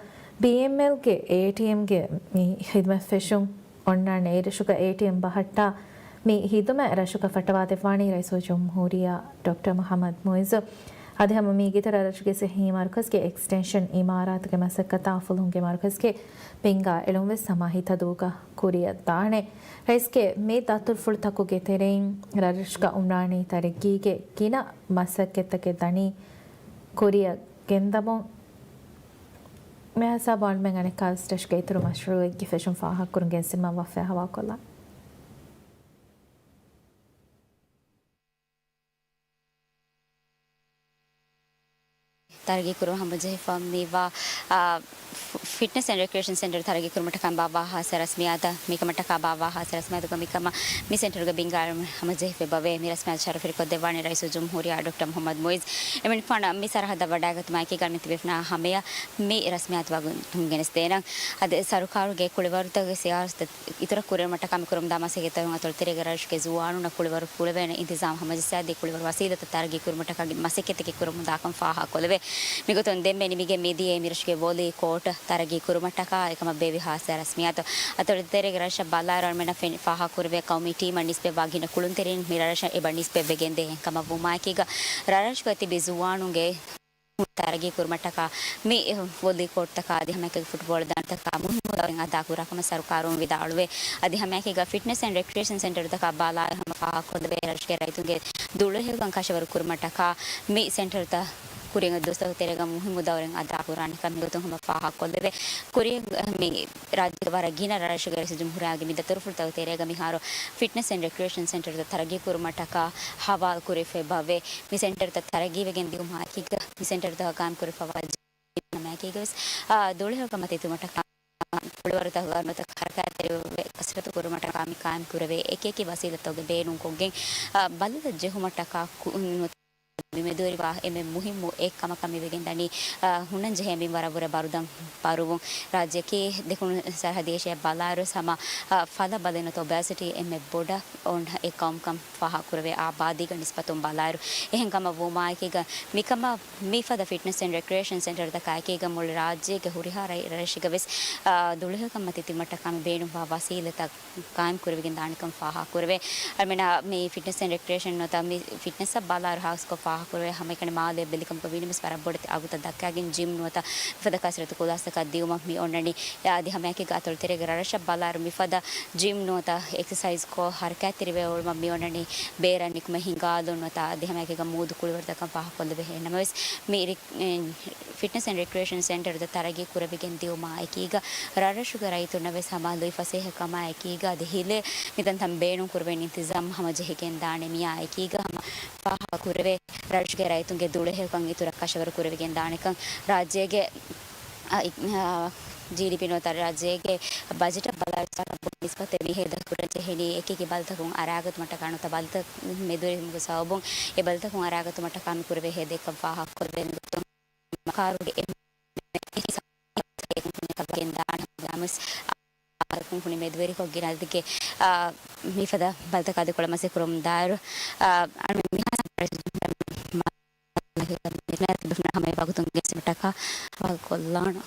ބީއެމްއެލްގެ އޭޓީއެމްގެ މި ޚިދުމަތް ފެށުން އޮންނާނެ. އެ ރަށުގަ އޭޓީއެމް ބަހައްޓާ މި ޚިދުމަތް ރަށުގަ ފައްޓަވާދެއްވާނީ ރައީސުލްޖުމްހޫރިއްޔާ ޑޮކްޓަރ މުހައްމަދު މުއިއްޒު. އަދި ހަމަ މީގެ ތެރޭ ރަށުގެ ސިއްހީ މަރުކަޒުގެ އެކްސްޓެންޝަން އިމާރާތުގެ މަސައްކަތާ ފުލުހުންގެ މަރުކަޒުގެ ބިންގާ އެޅުން ވެސް ހަމަ ހިތަދޫގަ ކުރިއަށް ދާނެ. ރައީސްގެ މި ދަތުރުފުޅުތަކުގެ ތެރެއިން ރަށްރަށުގަ އުމްރާނީ ތަރައްގީގެ ގިނަ މަސައްކަތްތަކެއް ދަނީ ކުރިއަށް ގެންދަމުން. މިހާ ހިސާބުން އަންމެން އަނެއްކާވެސް ރަށުގެ އިތުރު މަޝްރޫއެއްގެ ފެށުން ފާހަގަކުރުން ގެންސިންމަށް ވައްފައި ހަވާލުކޮށްލާ. ތަރައްގީ ކުރުމަށް ހަމަޖެހިފަ މިވާ، އާ، ފި-، ފިޓްނަސް އެންޑް ރެކްރިއޭޝަން ސެންޓަރު ތަރައްގީ ކުރުމަށްޓަކާ ބާއްވާ ހާއްސަ ރަސްމިއްޔާތަށް، މިކަމަށްޓަކާ ބާއްވާ ހާއްސަ ރަސްމިއްޔާތުގަ މިކަމަށް މި ސެންޓަރުގެ ބިންގާ އެޅުމަށް ހަމަޖެހިފައި ބަވޭ. މި ރަސްމިއްޔާތު ޝަރަފުވެރިކޮށްދެއްވާނީ ރައީސުލްޖުމްހޫރިއްޔާ ޑޮކްޓަރ މުޙައްމަދު މުޢިއްޒު. އެމިނިކުފާނަށް މި ސަރަހައްދަށް ވަޑައިގަތުމާއެކީގަ މި ތިބޭފުޅުންނާ ހަމަޔަށް މި ރަސްމިއްޔާތު ވަގުތުން ގެނެސްދޭނަން. އަދި ސަރުކާރުގެ ކުޅިވަރުތަކުގެ ސިޔާސަތު އިތުރަށް ކުރިއެރުމަށްޓަކާ މި ކުރަމުންދާ މަސައްކަތްތަކުން އަތޮޅުތެރޭގެ ރަށުގެ ޒުވާނުންނަށް ކުޅިވަރު ކުޅެވޭނެ އިންތިޒާމް ހަމަޖައްސާދީ، ކުޅިވަރު ވަސީލަތްތައް ތަރައްގީ ކުރުމަށްޓަކާ މަސައްކަތްތަކެއް ކުރަމުންދާކަން ފާހަގަކޮށްލެވޭ. މިގޮތުން ދެންމެ ނިމިގެން މިދިޔައީ މިރަށުގެ ވޮލީ ކޯޓް ތަރައްގީ ކުރުމަށްޓަކާ އެކަމަށް ބޭއްވި ހާއްސަ ރަސްމިއްޔާތު. އަތޮޅުތެރޭގެ ރަށަށް ބަލާއިރު އަޅުމެންނަށް ފެނި ފާހަގަކުރެވޭ ޤައުމީ ޓީމަށް ނިސްބަތްވާ ގިނަ ކުޅުންތެރިން މި ރަށަށް އެބަ ނިސްބަތްވެގެންދޭ. އެހެންކަމަށް ވުމާއެކީގަ ރަށްރަށުގަ ތިބި ޒުވާނުންގެ ތަރައްގީ ކުރުމަށްޓަކާ މި ވޮލީ ކޯޓްތަކާ އަދި ހަމައެކަނި ފުޓްބޯޅަ ދާންތަކާ މުހިއްމު ދައުރެއް އަދާކުރާ ކަމަށް ސަރުކާރުން ވިދާޅުވޭ. އަދި ހަމައެކީގަ ފިޓްނަސް އެންޑް ރެކްރިއޭޝަން ސެންޓަރުތަކާ ބަލާއިރު ހަމަ ފާހަގަކޮށްލެވޭ، ރަށުގެ ރައްޔިތުންގެ ދުޅަހެޔޮކަން ކަށަވަރު ކުރުމަށްޓަކާ މި ސެންޓަރުތައް ކުރިން ދުވަސްތަކުގެ ތެރޭގަ މުހިއްމު ދައުރެއް އަދާކުރާނެ ކަމަށް މިގޮތުން ހަމަ ފާހަގަކޮށްލެވޭ. ކުރިން މި ރާއްޖޭގެ ވަރަށް ގިނަ ރަށްރަށުގެ ރައީސުލްޖުމްހޫރިއްޔާގެ މި ދަތުރުފުޅުތަކުގެ ތެރޭގަ މިހާރު ފިޓްނަސް އެންޑް ރެކްރިއޭޝަން ސެންޓަރުތައް ތަރައްގީ ކުރުމަށްޓަކާ ހަވާލު ކުރެވިފައި ބަވޭ. މި ސެންޓަރުތައް ތަރައްގީވެގެން ދިއުމާއެކީގަ މި ސެންޓަރުތަކަށް ޤާއިމް ކުރެވިފައިވާ ނަމައެކީގަވެސް، އާ، ދުޅަހެޔޮކަން މަތިންދިއުމަށްޓަކާ، ކުޅިވަރުތަކުގަ ނުވަތަ ހަރަކާތްތެރިވެ ކަސްރަތު ކުރުމަށްޓަކާ މި ޤާއިމް ކުރެވޭ އެކިއެކި ވަސީލަތްތަކުގެ ބޭނުންކޮށްގެން، އާ، ބަލިތައް ޖެހުމަށްޓަކާ ކު-، ނުވަތަ މި މެދުވެރިވާ އެންމެ މުހިއްމު އެއް ކަމަކަށް މި ވެގެންދަނީ، އާ، ހުންނަންޖެހޭ މިންވަރަށްވުރެ ބަރުދަން ފަރުވުން. ރާއްޖެއަކީ ދެކުނު ސަރަހައްދު އޭޝިއާއާ ބަލާއިރުވެސް ހަމަ، އާ، ފަލަ ބަލި ނުވަތަ އޮބެސިޓީ އެންމެ ބޮޑަށް އޮންނަ އެއް ޤައުމުކަން ފާހަގަކުރެވޭ އާބާދީގެ ނިސްބަތުން ބަލާއިރު. އެހެންކަމަށް ވުމާއެކީގަ މިކަމަށް މިފަދަ ފިޓްނަސް އެންޑް ރެކްރިއޭޝަން ސެންޓަރުތަކާއެކީގަ މުޅި ރާއްޖޭގެ ހުރިހާ ރަށް-، ރަށްރަށެއްގަވެސް، އާ، ދުޅަހެޔޮކަން މަތިންދިއުމަށްޓަކާ މި ބޭނުންވާ ވަސީލަތްތައް ޤާއިމް ކުރެވިގެން ދާނެކަން ފާހަގަކުރެވޭ. އަޅުމެންނަށް މި ފިޓްނަސް އެންޑް ރެކްރިއޭޝަން ނުވަތަ މި ފިޓްނަސްއަށް ބަލާއިރު ހާއްސަކޮށް ފާހަގަކުރެވޭ ހަމައެކަނި މާލޭ ބެލިކަމުގަ ވީނަމަވެސް ވަރަށް ބޮޑެތި އަގުތައް ދައްކާގެން ޖިމް ނުވަތަ މިފަދަ ކަސްރަތު ކުލާސްތަކަށް ދިއުމަށް މި އޮންނަނީ. އަދި ހަމައެކީގަ އަތޮޅުތެރޭގެ ރަށްރަށަށް ބަލާއިރު މިފަދަ ޖިމް ނުވަތަ އެކްސަސައިޒްކޮށް ހަރަކާތްތެރިވެ އުޅުމަށް މި އޮންނަނީ ބޭރަށް ނިކުމެ ހިނގާލުން ނުވަތަ އަދި ހަމައެކީގަ މޫދު ކުޅިވަރުތަކަށް ފާހަގަކޮށްލެވޭ. ނަމަވެސް މި ރި-، އެ، ފިޓްނަސް އެންޑް ރެކްރިއޭޝަން ސެންޓަރުތައް ތަރައްގީ ކުރެވިގެން ދިއުމާ އެކީގަ ރަށްރަށުގެ ރައްޔިތުންނަށް ވެސް ހަމަ ލުއިފަސޭހަކަމާ އެކީގަ އަދި ހިލޭ މިތަންތަން ބޭނުން ކުރެވޭނެ އިންތިޒާމް ހަމަޖެހިގެން ދާނެ. މިއާ އެކީގަ ހަމަ ފާހަގަކުރެވޭ ރަށުގެ ރައްޔިތުންގެ ދުޅަހެޔޮކަން އިތުރަށް ކަށަވަރު ކުރެވިގެން ދާނެކަން ރާއްޖޭގެ، އަ، އި-، އަ، ޖީޑީޕީ ނުވަތަ ރާއްޖޭގެ ބަޖެޓަށް ބަލާއިރު ވަރަށް ބޮޑު ނިސްބަތެއް މި ހޭދަކުރަން ޖެހެނީ. އެކިއެކި ބަލިތަކުން އަރާގަތުމަށްޓަކާ ނުވަތަ ބަލިތައް މެދުވެރިވުމުގެ ސަބަބުން އެ ބަލިތަކުން އަރާގަތުމަށްޓަކާ މި ކުރެވޭ ހޭދައަކީ ފާހަގަކޮށްލެވޭ މިގޮތުން ކާރުގެ އެން އެސް ގެންދާނެ ހަމަ ގާމިސް ކުންފުނި މެދުވެރިކޮށް ގިނަ އަދަދެއްގެ، އާ، މިފަދަ ބަލިތަކާ ދެކޮޅަށް މަސައްކަތް ކުރަމުން ދާއިރު، އާ، އަޅުމެން މިހާ ހަމަ ވަގުތުން ގެންސުމަށްޓަކާ ވާގޮތްކޮށްލާނަން.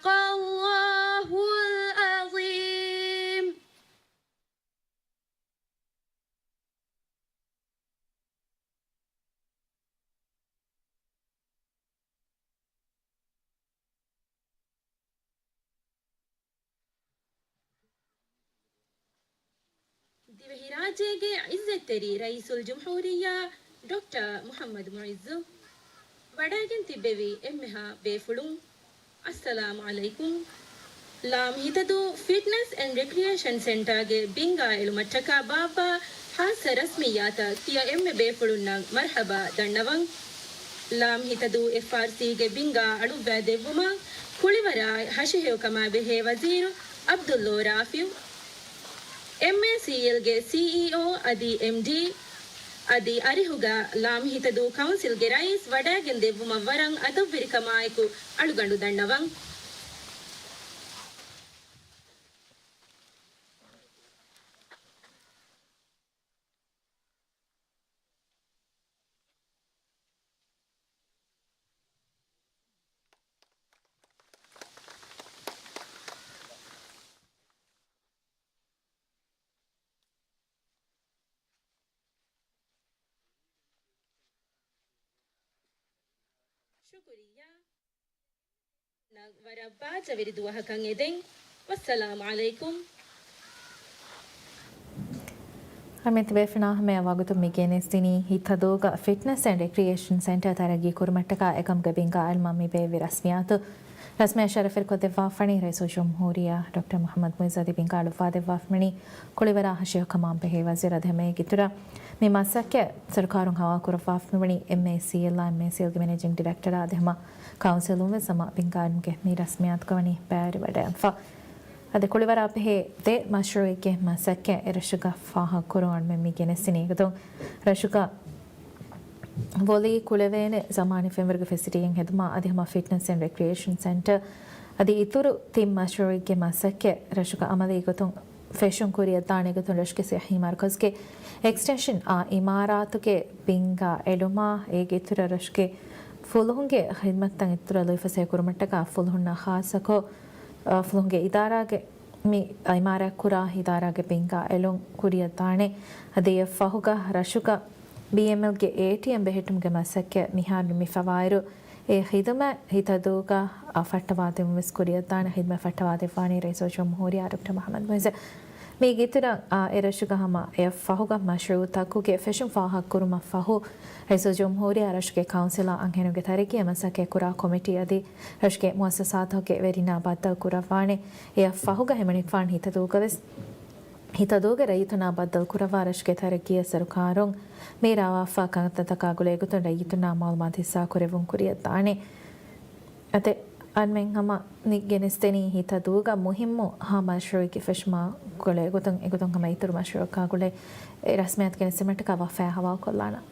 الله العظيم. ދިވެހިރާއްޖޭގެ ޢިއްޒަތްތެރި ރައީސުލްޖުމްހޫރިއްޔާ ޑޮކްޓަރ މުޙައްމަދު މުޢިއްޒު ވަޑައިގެން ތިއްބެވި އެންމެހާ ބޭފުޅުން، އައްސަލާމު ޢަލައިކުމް. ލާމް ހިތަދޫ ފިޓްނަސް އެންޑް ރެކްރިއޭޝަން ސެންޓާގެ ބިންގާ އެޅުމަށްޓަކާ ބާއްވާ ޚާއްޞަ ރަސްމިއްޔާތަށް ތިޔަ އެންމެ ބޭފުޅުންނަށް މަރްޙަބާ ދަންނަވަން. ލާމް ހިތަދޫ އެފްއާރްސީގެ ބިންގާ އަޅުއްވައިދެއްވުމަށް ކުޅިވަރާ ހަށިހެޔޮކަމާ ބެހޭ ވަޒީރު ޢަބްދުﷲ ރާފިޢު، އެމްއޭސީއެލްގެ ސީއީއޯ އަދި އެމްޑީ، އަދި އަރިހުގަ ލާމް ހިތަދޫ ކައުންސިލްގެ ރައީސް ވަޑައިގެން ދެއްވުމަށް ވަރަށް އަދަބުވެރިކަމާއެކު އަޅުގަނޑު ދަންނަވަން. ޝުކުރިއްޔާ. ނަ-، ވަރަށް ބާއްޖަވެރި ދުވަހަކަށް އެދެން. ވައްސަލާމު ޢަލައިކުމް. އަމިއްލަ ބޭފުޅާ ހަމަޔަށް ވަގުތުން މި ގެނެސްދިނީ ހިތަދޫގަ ފިޓްނަސް އެންޑް ރެކްރިއޭޝަން ސެންޓަރ ތަރައްގީ ކުރުމަށްޓަކާ އެކަމުގެ ބިންގާ އެޅުމަށް މި ބޭއްވި ރަސްމިއްޔާތު. ރަސްމިއްޔާ ޝަރަފުވެރިކޮށްދެއްވާފަނީ ރައީސުލްޖުމްހޫރިއްޔާ ޑޮކްޓަރ މުޙައްމަދު މުޢިއްޒު އަދި ބިންގާ އަޅުއްވާދެއްވާފަނީ ކުޅިވަރާ ހަށިހެޔޮކަމާ ބެހޭ ވަޒީރު އަދި ހަމައެއީ ގިތުރަށް މި މަސައްކަތް ސަރުކާރުން ހަވާލުކުރައްވާފައިވަނީ އެމްއޭސީއެލްއާ، އެމްއޭސީއެލްގެ މެނޭޖިންގ ޑިރެކްޓަރާ އަދި ހަމަ ކައުންސިލުން ވެސް ހަމަ ބިންގާ އެޅުމުގެ މި ރަސްމިއްޔާތުގަ ވަނީ ބައިވެރިވަޑައިގެންފަ. އަދި ކުޅިވަރާ ބެހޭ ދެ މަޝްރޫޢެއްގެ މަސައްކަތް އެރަށުގަ ފާހަގަކުރުން އަޅުމެން މި ގެނެސްދިނީ. އެގޮތުން ރަށުގަ ވޮލީ ކުޅެވޭނެ ޒަމާނީ ފެންވަރުގެ ފެސިލިޓީއެއް ހެދުމާ އަދި ހަމަ ފިޓްނަސް އެންޑް ރެކްރިއޭޝަން ސެންޓަރ އަދި އިތުރު ތިން މަޝްރޫޢެއްގެ މަސައްކަތް ރަށުގަ އަމަލީ ގޮތުން ފެށުން ކުރިއަށްދާނެ ގޮތުން ރަށުގެ ސިއްޙީ މަރުކަޒުގެ އެކްސްޓެންޝަން އާ އިމާރާތުގެ ބިންގާ އެޅުމާ، އޭގެ އިތުރަށް ރަށުގެ ފުލުހުންގެ ޚިދްމަތްތައް އިތުރަށް ލުއިފަސޭހަ ކުރުމަށްޓަކާ ފުލުހުންނަށް ޚާއްޞަކޮށް، އާ، ފުލުހުންގެ އިދާރާގެ މި އިމާރާތް ކުރާ އިދާރާގެ ބިންގާ އެޅުން ކުރިއަށްދާނެ. އަދި އެއަށް ފަހުގަ ރަށުގަ ބީއެމްއެލްގެ އޭޓީއެމް ބެހެއްޓުމުގެ މަސައްކަތް މިހާރު މި ފަވާއިރު، އެ ޚިދުމަތް ހިތަދޫގަ، އާ، ފައްޓަވާދެވުން ވެސް ކުރިއަށްދާނެ ޚިދުމަތް ފައްޓަވާދެއްވާނީ ރައީސުލްޖުމްހޫރިއްޔާ ޑޮކްޓަރ މުޙައްމަދު މުޢިއްޒު. މީގެ އިތުރަށް، އާ، އެ ރަށުގަ ހަމަ އެއަށް ފަހުގަ މަޝްރޫޢުތަކުގެ ފެށުން ފާހަގަކުރުމަށް ފަހު، ރައީސުލްޖުމްހޫރިއްޔާ ރަށުގެ ކައުންސިލާ އަންހެނުންގެ ތަރައްގީއަށް މަސައްކަތް ކުރާ ކޮމިޓީ އަދި ރަށުގެ މުއައްސަސާތަކުގެ ވެރިންނާ ބައްދަލު ކުރައްވާނެ. އެއަށް ފަހުގަ ހިމެނިފާން ހިތަދޫގަ ވެސް ހިތަދޫގެ ރައްޔިތުންނާ ބައްދަލު ކުރައްވާ ރަށުގެ ތަރައްގީއަށް ސަރުކާރުން މި ރާވާފާ ކަންތައްތަކާ ގުޅޭ ގޮތުން ރައްޔިތުންނާ މަޢުލޫމާތު ހިއްސާ ކުރެވުން ކުރިއަށްދާނެ. އަދި އަންމެން ހަމަ މި ގެނެސްދެނީ ހިތަދޫގަ މުހިއްމު ހަ މަޝްރޫޢެއްގެ ފެށުމާ ގުޅޭ ގޮތުން އެގޮތުން ހަމަ އިތުރު މަޝްރޫޢަކާ ގުޅޭ އެ ރަސްމިއްޔާތު ގެނެސްދިނުމަށްޓަކާ ވަފަޔާ ހަވާލުކޮށްލާނަން.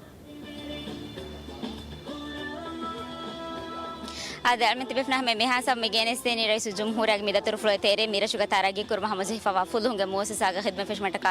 އާދެ، އަޅުމެން ތިބޭފުޅުންނާ ހަމަ މިހާ ސަބަބުން މި ގެނެސްދެނީ ރައީސުލްޖުމްހޫރިއްޔާގެ މި ދަތުރުފުޅުގެ ތެރޭ މި ރަށުގަ ތަރައްގީ ކުރުމަށް ހަމަޖެހިފަވާ ފުލުހުންގެ މުއައްސަސާގަ ޚިދުމަތް ފެށުމަށްޓަކާ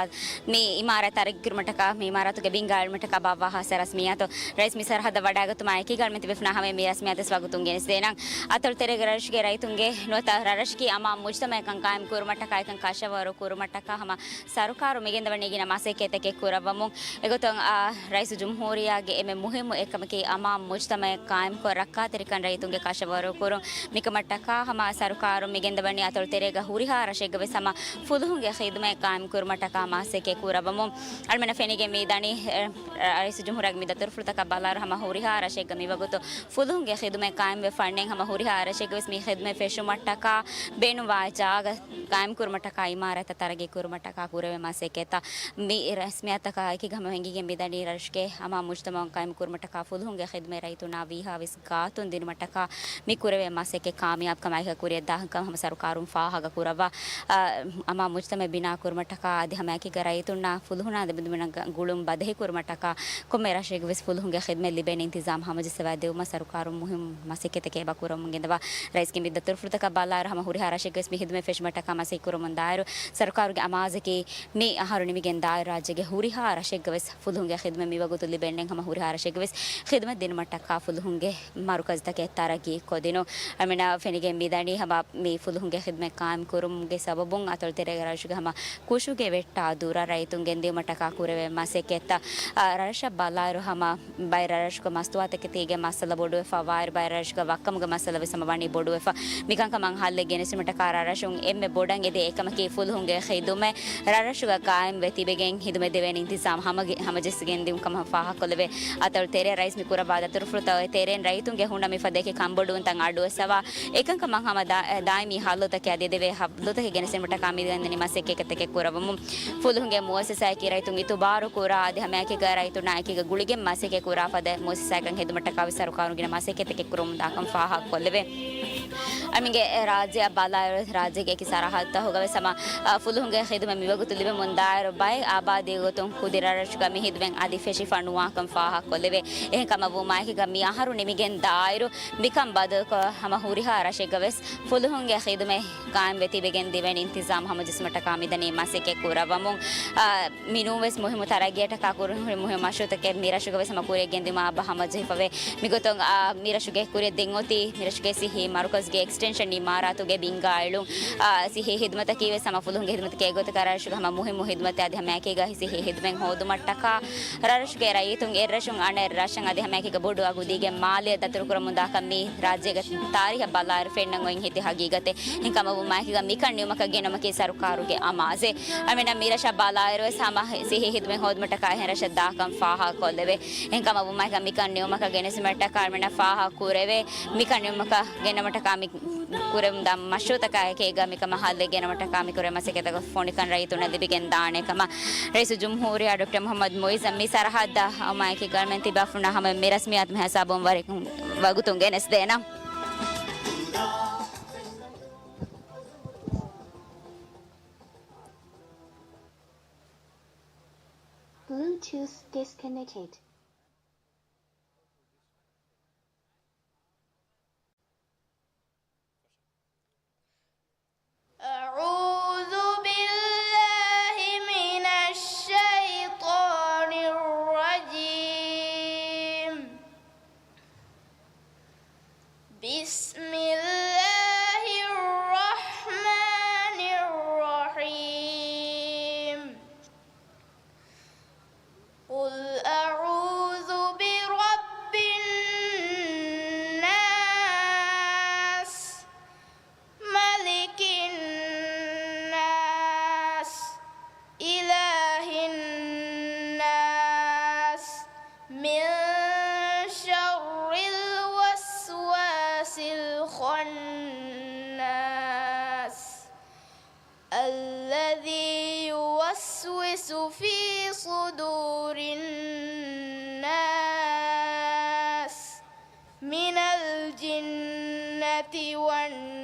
މި އިމާރާތް ތަރައްގީ ކުރުމަށްޓަކާ މި އިމާރާތުގެ ބިންގާ އެޅުމަށްޓަކާ ބާއްވާ ޚާއްޞަ ރަސްމިއްޔާތު ރައީސް މި ސަރަހައްދަށް ވަޑައިގަތުމާ އެކީގަ އަޅުމެން ތިބޭފުޅުންނާ ހަމަ މި ރަސްމިއްޔާތު ވަގުތުން ގެނެސްދޭނަން. އަތޮޅު ތެރޭގެ ރަށުގެ ރައްޔިތުންގެ ނުވަތަ ރަށަކީ އަމާން މުޖްތަމަޢަކަށް ޤާއިމް ކުރުމަށްޓަކާ އެކަން ކަށަވަރު ކުރުމަށްޓަކާ ހަމަ ސަރުކާރު މިގެންދަވަނީ ގިނަ މަސައްކަތްތަކެއް ކުރައްވަމުން. އެގޮތުން، އާ، ރައީސުލްޖުމްހޫރިއްޔާގެ އެންމެ މުހިއްމު އެއްކަމަކީ އަމާން މުޖްތަމަޢަށް ޤާއިމްކޮށް ރައްކާތެރިކަން ރައްޔިތުންގެ ކަށަވަރު ކުރުން. މިކަމަށްޓަކާ ހަމަ ސަރުކާރު މިގެންދަވަނީ އަތޮޅު ތެރޭގަ ހުރިހާ ރަށެއްގަ ވެސް ހަމަ ފުލުހުންގެ ޚިދުމަތް ޤާއިމް ކުރުމަށްޓަކާ މަސައްކަތް ކުރައްވަމުން. އަޅުމެންނަށް ފެނިގެން މި ދަނީ، އެ، ރައީސުލްޖުމްހޫރިއްޔާގެ މި ދަތުރުފުޅުތަކަށް ބަލާއިރު ހަމަ ހުރިހާ ރަށެއްގަ މިވަގުތު ފުލުހުންގެ ޚިދުމަތް ޤާއިމްވެފަންނެން ހަމަ ހުރިހާ ރަށެއްގަ ވެސް މި ޚިދުމަތް ފެށުމަށްޓަކާ ބޭނުންވާ ޖާގަ ޤާއިމްކުރުމަށްޓަކާ، އިމާރާތްތައް ތަރައްގީ ކުރުމަށްޓަކާ ކުރެވޭ މަސައްކަތްތައް މި ރަސްމިއްޔާތަކާ އެކީގަ ހަމަ ހިނގިގެން މިދަނީ ރަށުގެ އަމާން މުޖްތަމަޢު ޤާއިމް ކުރުމަށްޓަކާ ފުލުހުންގެ ޚިދުމަތް ރައްޔިތުންނާ ވީހާވެސް ގާތުން ދިނުމަށްޓަކާ މި ކުރެވޭ މަސައްކަތް ކާމިޔާބުކަމާއެކީގަ ކުރިއަށްދާނެ ކަމަށް ހަމަ ސަރުކާރުން ފާހަގަ ކުރައްވާ، އަ، އަމާން މުޖްތަމަޢެއް ބިނާ ކުރުމަށްޓަކާ އަދި ހަމައެކީގަ ރައްޔިތުންނާ ފުލުހުންނާ ދެމެދުމަށް ގުޅުން ބަދަހި ކުރުމަށްޓަކާ ކޮންމެ ރަށެއްގެ ވެސް ފުލުހުންގެ ޚިދުމަތް ލިބޭނެ އިންތިޒާމް ހަމަޖައްސަވާ ދެވުމަށް ސަރުކާރުން މުހިއްމު މަސައްކަތްތަކެއް އެބަ ކުރަމުން ގެންދަވާ. ރައީސްގެ މި ދަތުރުފުޅުތަކަށް ބަލާއިރު ހަމަ ހުރިހާ ރަށެއްގެ ވެސް މި ޚިދުމަތް ފެށުމަށްޓަކާ މަސައްކަތް ކުރަމުން ދާއިރު، ސަރުކާރުގެ އަމާޒަކީ މި އަހަރު ނިމިގެން ދާއިރު ރާއްޖޭގެ ހުރިހާ ރަށެއްގަ ވެސް ފުލުހުންގެ ޚިދުމަތް މިވަގުތު ލިބެންނެން ހަމަ ހުރިހާ ރަށެއްގަ ވެސް ޚިދުމަތް ދިނުމަށްޓަކާ ފުލުހުންގެ މަރުކަޒުތަކެއް ތަރައްގީ ކޮދިނު. އަމިނާ ފެނިގެން މިދަނީ ހަމަ މި ފުލުހުންގެ ޚިދުމަތް ޤާއިމް ކުރުމުގެ ސަބަބުން އަތޮޅު ތެރޭގެ ރަށުގެ ހަމަ ކުށުގެ ވެއްޓާ ދުރަށް ރައްޔިތުން ގެންދިއުމަށްޓަކާ ކުރެވޭ މަސައްކަތްތައް، އާ، ރަށްރަށަށް ބަލާއިރު ހަމަ ބައެއް ރަށްރަށުގަ މަސްތުވާތަކެތީގެ މައްސަލަ ބޮޑުވެފަ، ވާއިރު ބައެއް ރަށްރަށުގަ ވައްކަމުގެ މައްސަލަ ވެސް ހަމަ ވަނީ ބޮޑުވެފަ. މިކަންކަމަށް ހައްލެއް ގެނެސްދިއުމަށްޓަކާ ރަށްރަށުން އެންމެ ބޮޑަށް އެދޭ އެކަމަކީ ފުލުހުންގެ ޚިދުމަތް ރަށްރަށުގަ ޤާއިމްވެ ތިބެގެން ޚިދުމަތް ދެވޭނެ އިންތިޒާމް ހަމަޖެ-، ހަމަޖެއްސިގެން ދިއުން ކަމަށް ފާހަގަކޮށްލެވޭ. އަތޮޅު ތެރޭ ރައީސް މި ކުރައްވާ ދަތުރުފުޅުތައް އޮތް ތެރޭން ރައްޔިތުންގެ ހުންނަ މި ފަދައިން ކަންބޮޑުވުންތައް އަޑުއައްސަވާ، އެކަންކަމަށް ހަމަ ދާ-، ދާއިމީ ހައްލުތަކެއް އަދި ދެވޭ ހައްލުތަކެއް ގެނެސްދިއުމަށްޓަކާ މިދަނީ މަސައްކަތްތަކެއް ކުރައްވަމުން. ފުލުހުންގެ މުއައްސަސާއަކީ ރައްޔިތުން އިތުބާރު ކުރާ އަދި ހަމައެކީގަ ރައްޔިތުންނާ އެކީގަ ގުޅިގެން މަސައްކަތް ކުރާ ފަދަ މުއައްސަސާއަކަށް ހެދުމަށްޓަކާ ވެސް ސަރުކާރުން ގިނަ މަސައްކަތްތަކެއް ކުރަމުންދާކަން ފާހަގަކޮށްލެވޭ. އަމިއްލަ ރާއްޖެއަށް ބަލާއިރު، ރާއްޖޭގެ އެކި ސަރަހައްދުތަކުގަވެސް ހަމަ، އާ، ފުލުހުންގެ ޚިދުމަތް މިވަގުތު ލިބެމުންދާއިރު، ބައެއް އާބާދީގެ ގޮތުން ކުދި ރަށްރަށުގަ މި ޚިދުމަތް އަދި ފެށިފަ ނުވާކަން ފާހަގަކޮށްލެވޭ. އެހެންކަމަށްވުމާއެކީގަ މި އަހަރު ނިމިގެން ދާއިރު، މިކަން ބަދަލުކޮށް، ހަމަ ހުރިހާ ރަށެއްގަވެސް ފުލުހުންގެ ޚިދުމަތް ޤާއިމްވެ ތިބެގެން ދެވޭނެ އިންތިޒާމް ހަމަޖެއްސުމަށްޓަކާ މިދަނީ މަސައްކަތް ކުރައްވަމުން. އާ، މިނޫންވެސް މުހިއްމު ތަރައްގީއަށްޓަކާ ކުރިންހުރި މުހިއްމު މަޝްރޫޢުތަކެއް މިރަށުގަވެސް ހަމަ ކުރިއަށް ގެންދިއުމަށް އައްބަ ހަމަޖެހިފަވޭ. މިގޮތުން، އާ، މިރަށުގެ ކުރިއަށް ދެން އޮތީ މިރަށުގެ ސިއްހީ މަރުކަޒުގެ އެކްސްޓެންޝަން އިމާރާތުގެ ބިންގާ އެޅުން، އާ، ސިއްހީ ހިދުމަތަކީވެސް ހަމަ ފުލުހުންގެ ހިދުމަތަކީ އެގޮތަކަށް ރަށުގެ ހަމަ މުހިއްމު ހިދުމަތެއް އަދި ހަމައެކީގަ ސިއްހީ ހިދުމަތް ހޯދުމަށްޓަކާ ރަށުގެ ރައްޔިތުން އެއްރަށުން އަނެއް ރަށަށް އަދި ހަމައެކީގަ ބޮޑު އަގު ދީގެން މާލެއަށް ދަތުރުކުރަމުންދާކަން މި ރާއްޖޭގެ ތާރީހަށް ބަލާއިރު ފެންނަން އޮތް ހިތި ހަގީގަތެއް. އެހެންކަމަށްވުމާއެކީގަ މިކަން ނިމުމަކަށް ގެނައުމަކީ ސަރުކާރުގެ އަމާޒެއް. އަމިއްލަ މިރަށަށް ބަލާއިރުވެސް ހަމަ ސިއްހީ ހިދުމަތް ހޯދުމަށްޓަކާ އެހެން ރަށަށް ދާކަން ފާހަގަކޮށްލެވޭ. އެހެންކަމަށްވުމާއެކީގަ މިކަން ނިމުމަކަށް ގެނެސްދިއުމަށްޓަކާ އަޅުގަނޑަށް ފާހަގަކުރެވޭ. މިކަން ނިމުމަކަށް ގެނައުމަށްޓަކާ މި ކުރެވުންދާ މަޝްރޫޢުތަކާއެކީގަ މިކަމަށް ހައްލެއް ގެނައުމަށްޓަކާ މި ކުރެވޭ މަސައްކަތްތަކަށް ފޮނިކަން ރައްޔިތުންނަށް ލިބިގެން ދާނެ ކަމަށް ރައީސުލްޖުމްހޫރިއްޔާ ޑޮކްޓަރ މުޙައްމަދު މުޢިއްޒަށް މި ސަރަހައްދަށް އައުމާއެކީގަ އަޅުގަނޑުމެން ތިބާފުޅުންނަށް ހަމަ މި ރަސްމިއްޔާތު މިހިސާބުން ވަރަށް ވަގުތުން ގެނެސްދޭނަން. Bluetooth disconnected. أعوذ بالله من الشيطان الرجيم. بسم الله الرحمن الرحيم. قل أعوذ برب الناس، ملك الناس، إله الناس، من شر الوسواس الخناس، الذي يوسوس في صدور الناس من الجنة والناس.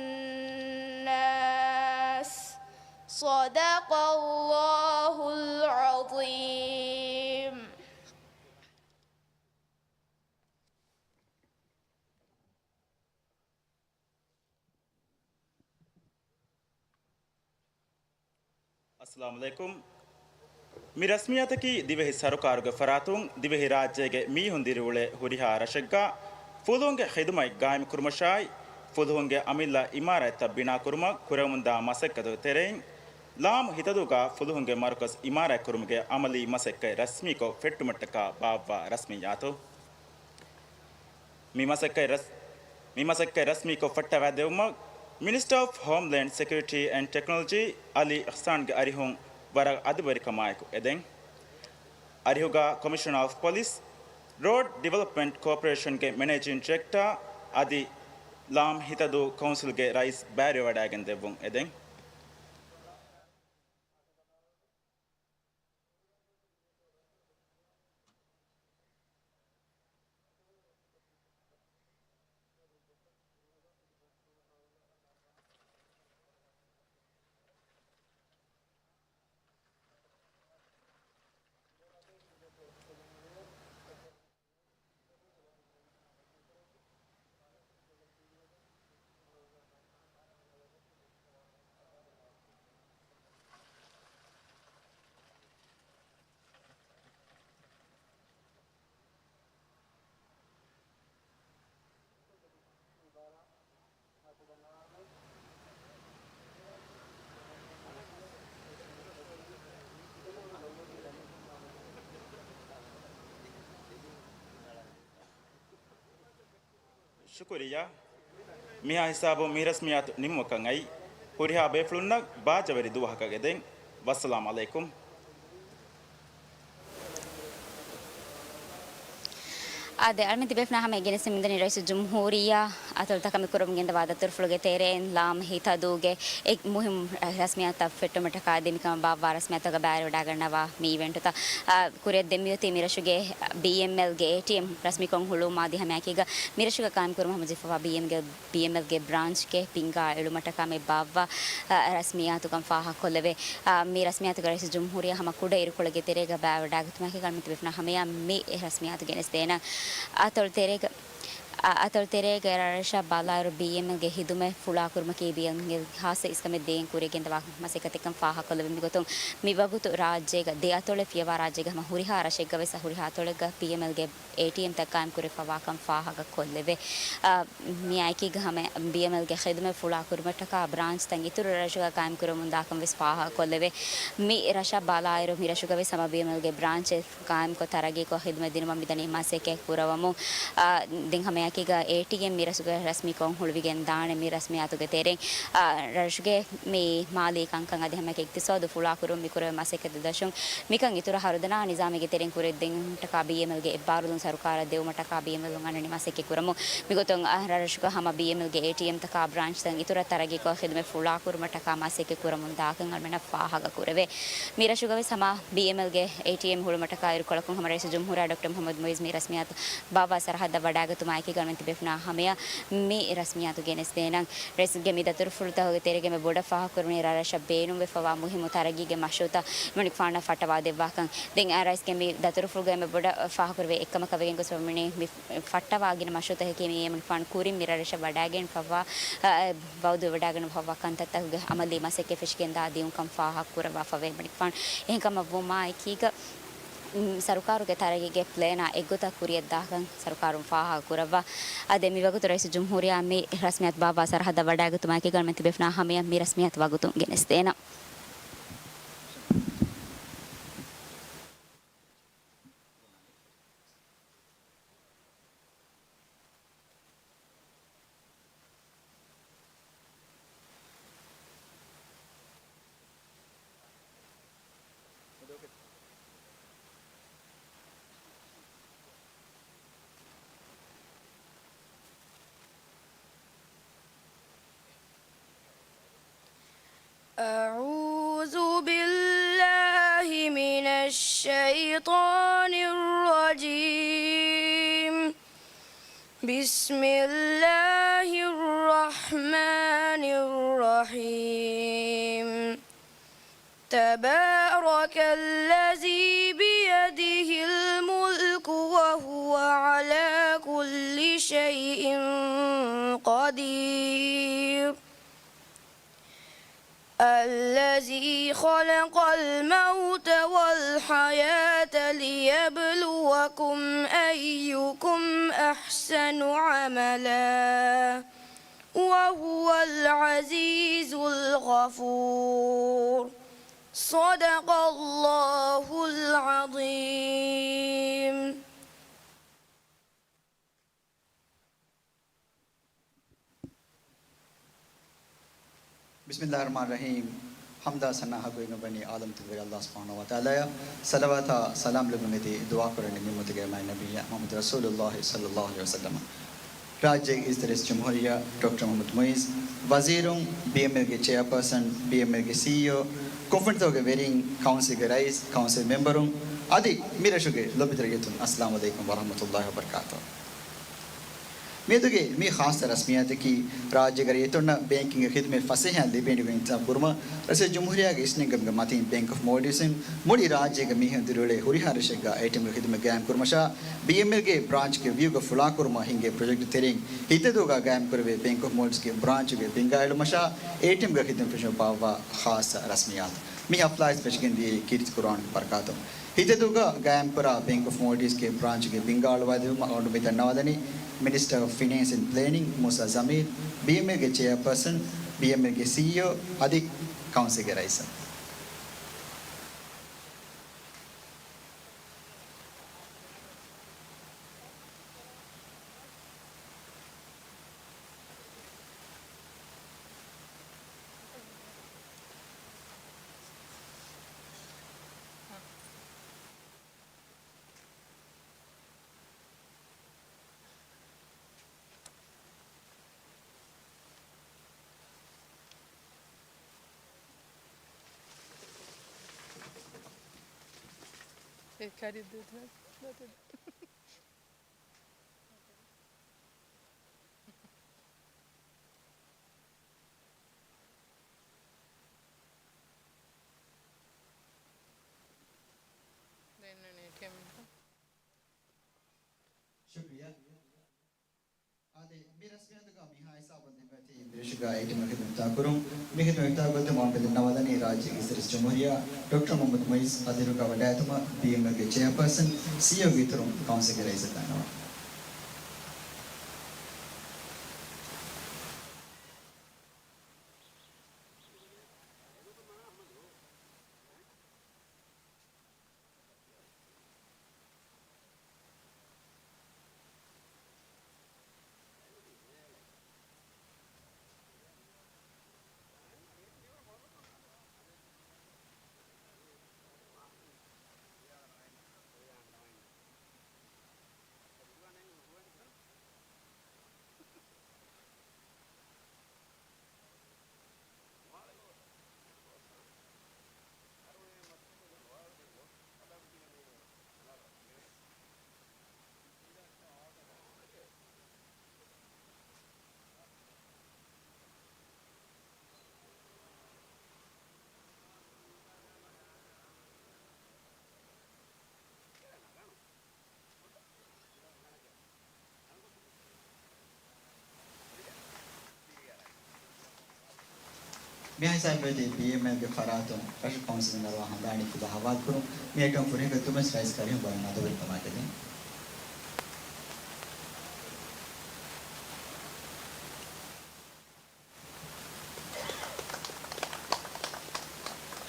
صدق الله العظيم. އައްސަލާމު ޢަލައިކުމް. މި ރަސްމިއްޔާތަކީ ދިވެހި ސަރުކާރުގެ ފަރާތުން ދިވެހިރާއްޖޭގެ މީހުން ދިރިއުޅޭ ހުރިހާ ރަށެއްގަ ފުލުހުންގެ ޚިދުމަތް ގާއިމްކުރުމަށާއި، ފުލުހުންގެ އަމިއްލަ އިމާރާތްތައް ބިނާކުރުމަށް ކުރެވެމުންދާ މަސައްކަތުގެ ތެރެއިން، ލާމް ހިތަދޫގަ ފުލުހުންގެ މަރުކަޒު އިމާރާތްކުރުމުގެ އަމަލީ މަސައްކަތް ރަސްމީކޮށް ފެއްޓުމަށްޓަކާ ބާއްވާ ރަސްމިއްޔާތު. މި މަސައްކަތް ރަސް-، މި މަސައްކަތް ރަސްމީކޮށް ފައްޓަވާދެއްވުމަށް މިނިސްޓަރ އޮފް ހޯމްލޭންޑް ސެކިއުރިޓީ އެންޑް ޓެކްނޮލޮޖީ އަލީ އިޙްސާންގެ އަރިހުން ވަރަށް އަދުބެރިކަމާއެކު އެދެން. އަރިހުގަ ކޮމިޝަނަރ އޮފް ޕޮލިސް، ރޯޑް ޑިވެލޮޕްމަންޓް ކޯޕަރޭޝަންގެ މެނޭޖިން ޑިރެކްޓަރ އަދި ލާމް ހިތަދޫ ކައުންސިލްގެ ރައީސް ބައިވެވަޑައިގެން ދެއްވުން އެދެން. ޝުކުރިއްޔާ. މިހާ ހިސާބުން މި ރަސްމިއްޔާތު ނިމުމަކަށް އައީ. ހުރިހާ ބޭފުޅުންނަށް ބާއްޖަވެރި ދުވަހަކަށް އެދެން. ވައްސަލާމް އަލައިކުމް. އާދެ، އަޅަމެން ތިބޭފުޅުންނާ ހަމަ އެ ގެނެސް މިދަނީ ރައީސުލްޖުމްހޫރިއްޔާ އަތޮޅުތަކަށް މި ކުރަމުން ގެންދަވާ ދަތުރުފުޅުގެ ތެރެއިން ލާމް ހިތަދޫގެ އެ މުހިންމު ރަސްމިއްޔާތުތައް ފެއްޓުމަށްޓަކާ އަދި މިކަމަށް ބާއްވާ ރަސްމިއްޔާތުތަކަށް ބައިވެރިވެވަޑައިގަންނަވާ މި އިވެންޓުތައް، އާ، ކުރިއަށް ދެން މިއޮތީ މިރަށުގެ ބީއެމްއެލްގެ އޭޓީއެމް ރަސްމީކޮށް ހުޅުވުމާ ދިހަ މާކީގަ މިރަށުގަ ޤާއިމްކުރުމަށް ހަމަޖެހިފައިވާ ބީއެމްގެ، ބީއެމްއެލްގެ ބްރާންޗްގެ ބިންގާ އެޅުމަށްޓަކާ މި ބާއްވާ، އަ، ރަސްމިއްޔާތުކަން ފާހަގަކޮށްލެވޭ. އަ، މި ރަސްމިއްޔާތުގަ ރައީސުލްޖުމްހޫރިއްޔާ ހަމަ ކުޑަ އިރުކޮޅެއްގެ ތެރޭގަ ބައިވެވަޑައިގަތުމާއެކީ އަޅަމެން ތިބޭފުޅުންނާ ހަމަޔަށް މި ރަސްމިއްޔާތު ގެނެސްދޭނަން. އަތޮޅު ތެރޭގަ، އަ، އަތޮޅު ތެރޭގަ ރަށްރަށަށް ބަލާއިރު ބީއެމްއެލްގެ ޚިދުމަތް ފުޅާކުރުމަކީ ބީއެމްއެލްގެ ޚާއްޞަ އިސްކަމެއް ދޭން ކުރިއަށް ގެންދަވާ މަސައްކަތެއްކަން ފާހަގަކޮށްލެވެ. މިގޮތުން މިވަގުތު ރާއްޖޭގަ ދެ އަތޮޅެއް ފިޔަވާ ރާއްޖޭގެ ހަމަ ހުރިހާ ރަށެއްގަ ވެސް ހުރިހާ އަތޮޅެއްގަ ބީއެމްއެލްގެ އޭޓީއެމްތައް ޤާއިމްކުރެވިފައިވާކަން ފާހަގަކޮށްލެވޭ. އާ، މިއާއެކީގަ ހަމަ ބީއެމްއެލްގެ ޚިދުމަތް ފުޅާކުރުމަށްޓަކާ ބްރާންޗްތައް އިތުރު ރަށުގަ ޤާއިމްކުރަމުންދާކަން ވެސް ފާހަގަކޮށްލެވޭ. މި ރަށަށް ބަލާއިރު މި ރަށުގަ ވެސް ހަމަ ބީއެމްއެލްގެ ބްރާންޗެއް ޤާއިމްކޮށް ތަރައްގީކޮށް ޚިދުމަތް ދިނުމަށް މިދަނީ މަސައްކަތް ކުރަވަމުން. އާ، ދެން ހަމައެކީގަ އޭޓީއެމް މި ރަށުގަ ރަސްމީކޮށް ހުޅުވިގެން ދާނެ މި ރަސްމިއްޔާތުގެ ތެރެއިން. އާ، ރަށުގެ މި މާލީ ކަންކަން އަދި ހަމައެކަނި އިޤްތިޞާދު ފުޅާކުރުމަށް މިކުރެވޭ މަސައްކަތް ދަށުން މިކަން އިތުރަށް ހަރުދަނާ ނިޒާމެއްގެ ތެރެއިން ކުރިއަށް ދިނުމަށްޓަކާ ބީއެމްއެލްގެ އެއްބާރުލުން ސަރުކާރަށް ދެވުމަށްޓަކާ ބީއެމްއެލް އަންނަނީ މަސައްކަތް ކުރަމުން. މިގޮތުން އަ، ރަށުގަ ހަމަ ބީއެމްއެލްގެ އޭޓީއެމްތަކާ ބްރާންޗްތައް އިތުރަށް ތަރައްގީކޮށް ޚިދުމަތް ފުޅާކުރުމަށްޓަކާ މަސައްކަތް ކުރަމުންދާކަން އަޅަމެންނަށް ފާހަގަކުރެވޭ. މި ރަށުގަ ވެސް ހަމަ ބީއެމްއެލްގެ އޭޓީއެމް ހުޅުމަށްޓަކާ އިރުކޮޅަކުން ހަމަ ރައީސުލްޖުމްހޫރިއްޔާ ޑޮކްޓަރ މުޙައްމަދު މުޢިއްޒު މި ރަސްމިއްޔާތު ބާއްވާ ސަރަހައްދަށް ވަޑައިގަތުމާއެކީގަ އަޅަމެން ތިބޭފުޅުންނާ ހަމަޔަށް މި ރަސްމިއްޔާތު ގެނެސްދޭނަން. ރައީސްގެ މި ދަތުރުފުޅުތަކުގެ ތެރޭގަ މި ބޮޑަށް ފާހަގަކުރެވުނީ ރަށްރަށަށް ބޭނުންވެފައިވާ މުހިއްމު ތަރައްގީގެ މަޝްރޫޢުތައް އެމަނިކުފާނަށް ފައްޓަވާ ދެއްވާކަން. ދެން އަ، ރައީސްގެ މި ދަތުރުފުޅުގައި މި ބޮޑަށް ފާހަގަކުރެވޭ އެއްކަމަކަށް ވެގެން ގޮސް ވަމުނީ މި ފައްޓަވާ ގިނަ މަޝްރޫޢުތަކަކީ މި އެމަނިކުފާނު ކުރިން މި ރަށްރަށަށް ވަޑައިގެންފައިވާ، އަ، ވައުދު ވެވަޑައިގަންނަވާފައިވާ ކަންތައްތަކުގެ އަމަލީ މަސައްކަތް ފެށިގެންދާ ދިއުންކަން ފާހަގަކުރައްވާފައިވޭ. އެމަނިކުފާނު އެހެންކަމަށް ވުމާއެކީގަ ސަރުކާރުގެ ތަރައްގީގެ ޕްލޭނާ އެއްގޮތަށް ކުރިއަށްދާކަން ސަރުކާރުން ފާހަގަކުރައްވާ. އާދެ، މިވަގުތު ރައީސުލްޖުމްހޫރިއްޔާ މި ރަސްމިއްޔާތު ބާއްވާ ސަރަހައްދަށް ވަޑައިގަތުމާއެކީގަ އަޅަމެން ތިބޭފުޅުންނާ ހަމަޔަށް މި ރަސްމިއްޔާތު ވަގުތުން ގެނެސްދޭނަން. أعوذ بالله من الشيطان الرجيم. بسم الله الرحمن الرحيم. تبارك الذي بيده الملك وهو على كل شيء قدير. الذي خلق الموت والحياة ليبلوكم أيكم أحسن عملا وهو العزيز الغفور. صدق الله العظيم. ބިސްމިﷲ ރަޙްމާނި ރަޙީމް. ޙަމްދާ ސަނާ ޙައްޤުވެގެން ވަނީ ޢާލަމްތަކުގެ ވެރި ﷲ ސުބްޙާނަހޫ ވަތަޢާލާއަށް. ޞަލަވާތާ ސަލާމް ލެއްވުން އެދި ދުޢާކުރަން ނިޢުމަތުގެ މާތް ނަބިއްޔާ މުޙައްމަދު ރަސޫލުﷲ ޞައްލަﷲ ޢަލައިހި ވަސައްލަމަ. ރާއްޖޭގެ އިއްޒަތްތެރި ރައީސް ޖުމްހޫރިއްޔާ ޑޮކްޓަރ މުޙައްމަދު މުޢިއްޒު، ވަޒީރުން، ބީއެމްއެލްގެ ޗެއާޕާސަން، ބީއެމްއެލްގެ ސީއީއޯ، ކުންފުނިތަކުގެ ވެރިން، ކައުންސިލްގެ ރައީސް، ކައުންސިލް މެމްބަރުން، އަދި މި ރަށުގެ ލޮބުވެތި ރައްޔިތުން، އައްސަލާމު ޢަލައިކުމް ވަރަޙްމަތުﷲ ވަބަރަކާތުހު. މިއަދުގެ މި ޚާއްޞަ ރަސްމިއްޔާތަކީ، ރާއްޖޭގެ ރައްޔިތުންނަށް ބޭންކިންގ ޚިދުމަތް ފަސޭހައިން ލިބޭނެ ގޮތް އިންތިޒާމް ކުރުމަށް، ރައީސުލްޖުމްހޫރިއްޔާގެ އިސްނެންގެވުމުގެ މަތީން ބޭންކް އޮފް މޯލްޑިވްސްއިން މުޅި ރާއްޖޭގެ މީހުން ދިރިއުޅޭ ހުރިހާ ރަށެއްގަ އޭޓީއެމްގެ ޚިދުމަތް ގާއިމް ކުރުމަށާ، ބީއެމްއެލްގެ ބްރާންޗްގެ ވިއުގަ ފުޅާކުރުމަށް ހިންގޭ ޕްރޮޖެކްޓް ތެރެއިން ހިތަދޫގަ ގާއިމްކުރެވޭ ބޭންކް އޮފް މޯލްޑިވްސްގެ ބްރާންޗުގެ ބިންގާ އެޅުމަށާ، އޭޓީއެމްގެ ޚިދުމަތް ފެށުމަށް ބާއްވާ ޚާއްޞަ ރަސްމިއްޔާތު. މި ޙަފްލާއިސް ފެށިގެން ދިޔައީ ކީރިތި ޤުރުއާނުގެ ބަރަކާތުން. ހިތަދޫގަ ގާއިމްކުރާ ބޭންކް އޮފް މޯލްޑިވްސްގެ ބްރާންޗުގެ ބިންގާ އަޅުވާދެއްވުމަށް އަޅުގަނޑު މި ދަންނަވާލަނީ މިނިސްޓަރ އޮފް ފިނޭންސް އެންޑް ޕްލޭނިން މޫސާ ޖަމީލް، ބީއެމްއެލްގެ ޗެއާޕާސަން، ބީއެމްއެލްގެ ސީއީއޯ އަދި ކައުންސިލްގެ ރައީސަށް. އެ ކަރި ދެ ތަ-، ދެ ތަ-، ދެންނަނީ ކެމްޕް. ޝުކްރިޔާ. އާދެ، މި ރަސްމިއްޔާތުގަ މިހާ ހިސާބުން ދެންވެތި މިރަށުގަ އޭޓީއެމް އެއް އިފްތިތާޙް ކުރުން. މި ޚިދުމަތް އިފްތިތާޙް ކޮށްދެމުން އަޅުގަނޑު ނަވާލަނީ ރާއްޖޭގެ އިސް ރައީސުލްޖުމްހޫރިއްޔާ ޑޮކްޓަރ މުޙައްމަދު މުޢިއްޒު ޙަޟީރުގަ ވަޑައިގަތުމަށް ބީއެމްއެލްގެ ޗެއާޕާސަން، ސީއީއޯގެ އިތުރުން ކައުންސިލްގެ ރައީސަށް ދަންނަވަން. މިހާ ހިސާބުން ވެއްޖެ ބީއެމްއެލްގެ ފަރާތުން ރަށު ކައުންސިލުން އަރުވާ ހަނދާނީ ކުލަ ހަވާލުކުރުން. މި އައިޓަމް ފުރިހަމަ ކޮށްދިނުމަށް ރައީސް ކަރީމް ވަރަށް އަދަބުވެރިކަމާ ކެދެން.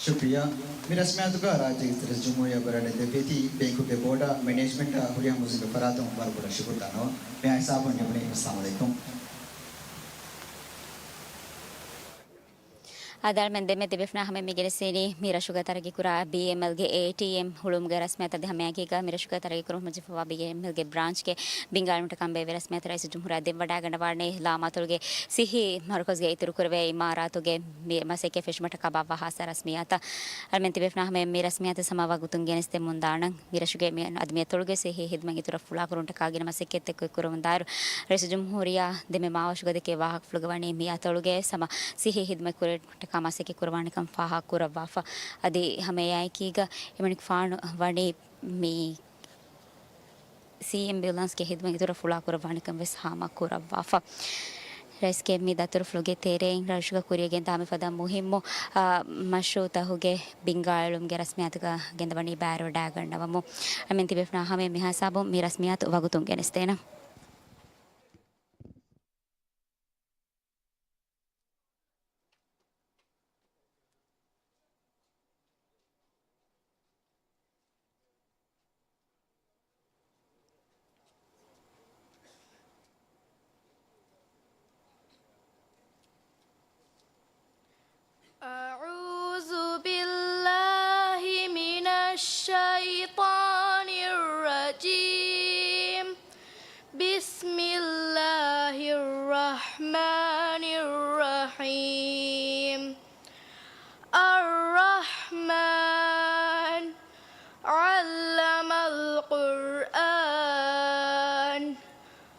ޝުކްރިޔާ. މި ރަސްމިއްޔާތުގަ ރާއްޖޭގެ އިސް ރައީސުލްޖުމްހޫރިއްޔާ ބަރާޑަ ދެއްވީތީ ބޭންކުގެ ބޯޑާ، މެނޭޖްމަންޓާ ހުރިހާ މުވައްޒަފުންގެ ފަރާތުން ވަރަށް ބޮޑަށް ޝުކުރު ދަންނަވަން. މިހާ ހިސާބުން ނިމުނީ. އައްސަލާމު ޢަލައިކުމް. އާދެ، އަޅުމެން ދެންމެ ތިބޭފުޅުންނާ ހަމަ މި ގެނެސްދިނީ މި ރަށުގަ ތަރައްގީ ކުރާ ބީއެމްއެލްގެ އޭޓީއެމް ހުޅުވުމުގެ ރަސްމިއްޔާތަށް. އަދި ހަމައެކީގަ މި ރަށުގަ ތަރައްގީ ކުރުމަށް މުވައްޒަފުވާ ބީއެމްއެލްގެ ބްރާންޗްގެ ބިންގާ އެޅުމަށްޓަކާ ބޭއްވި ރަސްމިއްޔާތަށް ރައީސުލްޖުމްހޫރިއްޔާ ދެން ވަޑައިގަންނަވާނީ ލާމާތޮޅުގެ ޞިއްޙީ މަރުކަޒުގެ އިތުރުކުރެވޭ އިމާރާތުގެ މި މަސައްކަތް ފެށުމަށްޓަކާ ބާއްވާ ޚާއްޞަ ރަސްމިއްޔާތަށް. އަޅުމެން ތިބޭފުޅުންނާ ހަމަ މި ރަސްމިއްޔާތަށް ހަމަ ވަގުތުން ގެނެސްދެމުން ދާނަން. މި ރަށުގެ މި އަދި މި އަތޮޅުގެ ޞިއްޙީ ޚިދުމަތް އިތުރަށް ފުޅާކުރުމަށްޓަކާ ގިނަ މަސައްކަތްތައް ކުރެވުމުން ދާއިރު، ރައީސުލްޖުމްހޫރިއްޔާ ދެންމެ މާވަށުގަ ދެއްކޭ ވާހަކަފުޅުގަ ވަނީ މި އަތޮޅުގެ ހަމަ ޞިއްޙީ ޚިދުމަތް ކުރެވުމަށްޓަކާ މަސައްކަތް ކުރައްވާނެކަން ފާހަގަ ކުރައްވާފަ. އަދި ހަމަ އެއާއެކީގަ އެމަނިކުފާނު ވަނީ މި ސީއެމް އެމްބިއުލާންސްގެ ޚިދުމަތް އިތުރަށް ފުޅާކުރައްވާނެކަން ވެސް ހާމަ ކުރައްވާފަ. ރައީސްގެ މި ދަތުރުފުޅުގެ ތެރެއިން ރަށުގަ ކުރިޔަށް ގެންދާ މިފަދަ މުހިއްމު، އާ، މަޝްރޫއުތަކުގެ ބިންގާ އެޅުމުގެ ރަސްމިއްޔާތުގަ ގެންދަވަނީ ބައިވެރިވަޑައިގަންނަވަމުން. އަޅުމެން ތިބޭފުޅުންނާ ހަމަ މިހާ ހިސާބުން މި ރަސްމިއްޔާތު ވަގުތުން ގެނެސްދޭނަން. أعوذ بالله من الشيطان الرجيم. بسم الله الرحمن الرحيم. الرحمن. علم القرآن.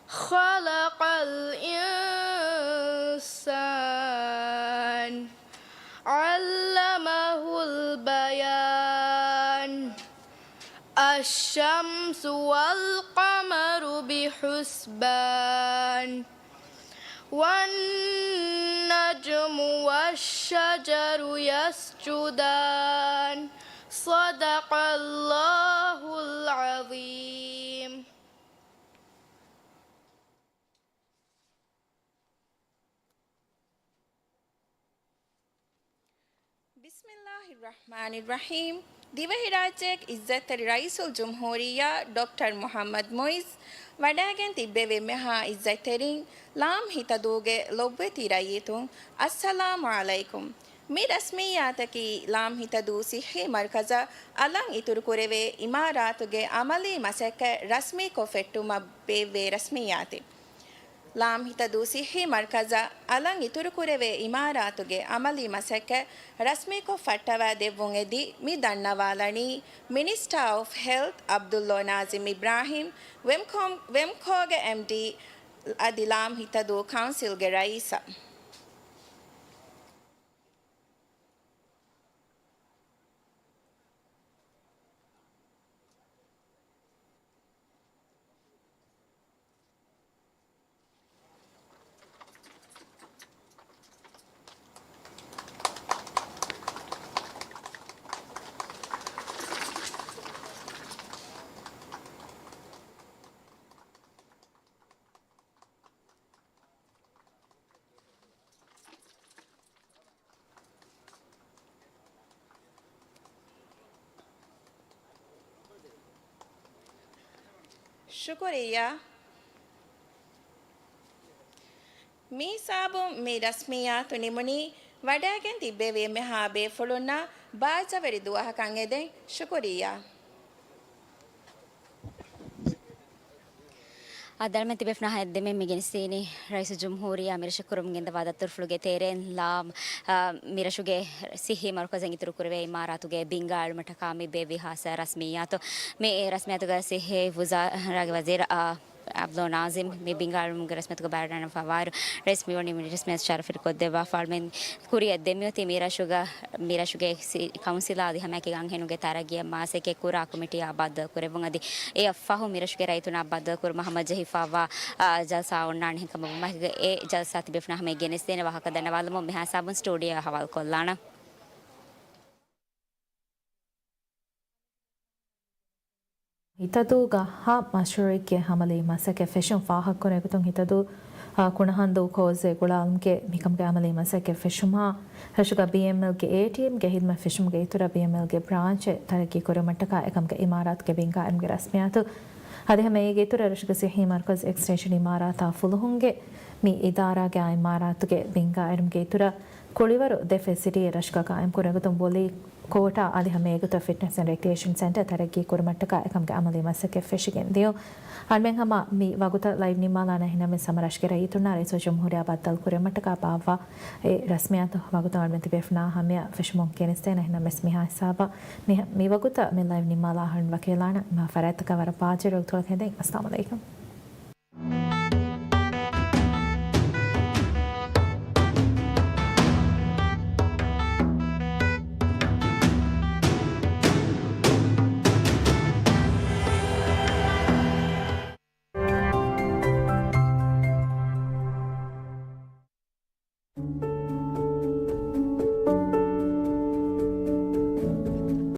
خلق الإنسان. علمه البيان. الشمس والقمر بحسبان. والنجم والشجر يسجدان. صدق الله العظيم. ބިސްމިއްލާހިއްރަޙްމާނިއްރަޙީމް. ދިވެހިރާއްޖޭގެ އިއްޒަތްތެރި ރައީސުލްޖުމްހޫރިއްޔާ ޑޮކްޓަރ މުޙައްމަދު މުޢިއްޒު ވަޑައިގެން ތިއްބެވި މިހާ އިއްޒަތްތެރިން ލާމް ހިތަދޫގެ ލޮބުވެތި ރައްޔިތުން، އައްސަލާމު ޢަލައިކުމް. މި ރަސްމިއްޔާތަކީ ލާމް ހިތަދޫ ޞިއްޙީ މަރުކަޒަށް އަލަށް އިތުރުކުރެވޭ އިމާރާތުގެ ޢަމަލީ މަސައްކަތް ރަސްމީކޮށް ފެއްޓުމަށް ބޭއްވޭ ރަސްމިއްޔާތެއް. ލާމް ހިތަދޫ ސިއްހީ މަރުކަޒަށް އަލަށް އިތުރުކުރެވޭ އިމާރާތުގެ އަމަލީ މަސައްކަތް ރަސްމީކޮށް ފައްޓަވާ ދެއްވުން އެދި، މި ދަންނަވާލަނީ މިނިސްޓާ އޮފް ހެލްތް އަބްދުއްލޯ ނާޒިމް އިބްރާހިމް، ވެމްކޯ، ވެމްކޯގެ އެމްޑީ އަދި ލާމް ހިތަދޫ ކައުންސިލްގެ ރައީސަށް. ޝުކުރިއްޔާ. މި ހިސާބުން މި ރަސްމިއްޔާތު ނިމުނީ. ވަޑައިގެން ތިއްބެވި އެންމެހާ ބޭފުޅުންނަށް ބާއްޖަވެރި ދުވަހަކަށް އެދެން. ޝުކުރިއްޔާ. އާ، ދަރަމެން ތިބޭފުޅުންނާ ހައްދެމެން މި ގެނެސްދިނީ ރައީސުލްޖުމްހޫރިއްޔާ މިރަށަށް ކުރަމުން ގެންދަވާ ދަތުރުފުޅުގެ ތެރެއިން ލާމް، އާ، މިރަށުގެ ސިއްހީ މަރުކަޒަށް އިތުރުކުރެވޭ އިމާރާތުގެ ބިންގާ އެޅުމަށްޓަކާ މި ބޭއްވި ހާއްސަ ރަސްމިއްޔާތު. މި ރަސްމިއްޔާތުގަ ސިއްހީ ވުޒާރާގެ ވަޒީރު، އާ، އަބްދުއްލޯ ނާޒިމް މި ބިންގާ އެޅުމުގެ ރަސްމިއްޔާތުގަ ބައިވެރިވެފަވާއިރު، ރައީސް މިވަނީ މި ރަސްމިއްޔާތު ޝަރަފުވެރިކޮށްދެއްވާފަ. އަޅުމެން ކުރިއަށް ދެމިއޮތީ މިރަށުގަ، މިރަށުގެ ސި-، ކައުންސިލާ އަދި ހަމައެކީގަ އަންހެނުންގެ ތަރައްގީއަށް މާސްއެކޭ ކުރާ ކޮމިޓީއާ ބައްދަލުކުރެއްވުން. އަދި އެއަށް ފަހު މިރަށުގެ ރައްޔިތުންނާ ބައްދަލުކުރުމަށް ހަމަޖެހިފައިވާ، އާ، ޖަލްސާ އޮންނާނެ. އެހެންކަމުން ވުމަށް އެ ޖަލްސާ ތިބޭފުޅުންނާ ހަމައަށް ގެނެސްދޭނެ ވާހަކަ ދަންނަވާލަމުން މިހާ ހިސާބުން ސްޓޫޑިއޯއަށް ހަވާލުކޮށްލާނަން. ހިތަދޫގަ ހަ މަޝްރޫއެއްގެ އަމަލީ މަސައްކަތް ފެށުން ފާހަގަކުރެއްވި ގޮތުން ހިތަދޫ، އާ، ކުނަހަނދޫ ކޯސްވެ ގުޅާލުމުގެ މިކަމުގެ އަމަލީ މަސައްކަތް ފެށުމާ، ރަށުގަ ބީއެމްއެލްގެ އޭޓީއެމްގެ ހިދުމަތް ފެށުމުގެ އިތުރަށް ބީއެމްއެލްގެ ބްރާންޗެއް ތަރައްގީ ކުރުމަށްޓަކާ އެކަމުގެ އިމާރާތުގެ ބިންގާ އެޅުމުގެ ރަސްމިއްޔާތު. އަދި ހަމަ އޭގެ އިތުރަށް ރަށުގެ ސިއްހީ މަރުކަޒު އެކްސްޓެންޝަން އިމާރާތާ ފުލުހުންގެ މި އިދާރާގެ އާ އިމާރާތުގެ ބިންގާ އެޅުމުގެ އިތުރަށް ކުޅިވަރު ދެ ފެސިލިޓީ ރަށުގަ ގާއިމްކުރެއްވި ގޮތުން ވޮލީ ކޯޓާ އަދި ހަމަ އެގޮތަށް ފިޓްނަސް އެންޑް ރެކްރިއޭޝަން ސެންޓަރ ތަރައްގީ ކުރުމަށްޓަކާ އެކަމުގެ އަމަލީ މަސައްކަތް ފެށިގެން ދިޔުން. އަޅުމެން ހަމަ މި ވަގުތަށް ލައިވް ނިންމާލާނަން. އެހެންނަމަވެސް ހަމަ ރަށުގެ ރައްޔިތުންނާ ރައީސުލްޖުމްހޫރިއްޔާ ބައްދަލުކުރެއްވުމަށްޓަކާ ބާއްވާ އެ ރަސްމިއްޔާތު ވަގުތުން އަޅުމެން ތިބޭފުޅުންނާ ހަމަޔަށް ފެށުމުން ގެނެސްދޭނެ. އެހެންނަމަވެސް މިހާ ހިސާބަށް މި، މި ވަގުތަށް މި ލައިވް ނިންމާލާ އަހަރެން ވަކިވެލާނަން. މި ފަރާތްތަކަށް ވަރަށް ބާއްޖަވެރި ވަގުތުކޮޅަކަށް އެދެން. އައްސަލާމު ޢަލައިކުމް.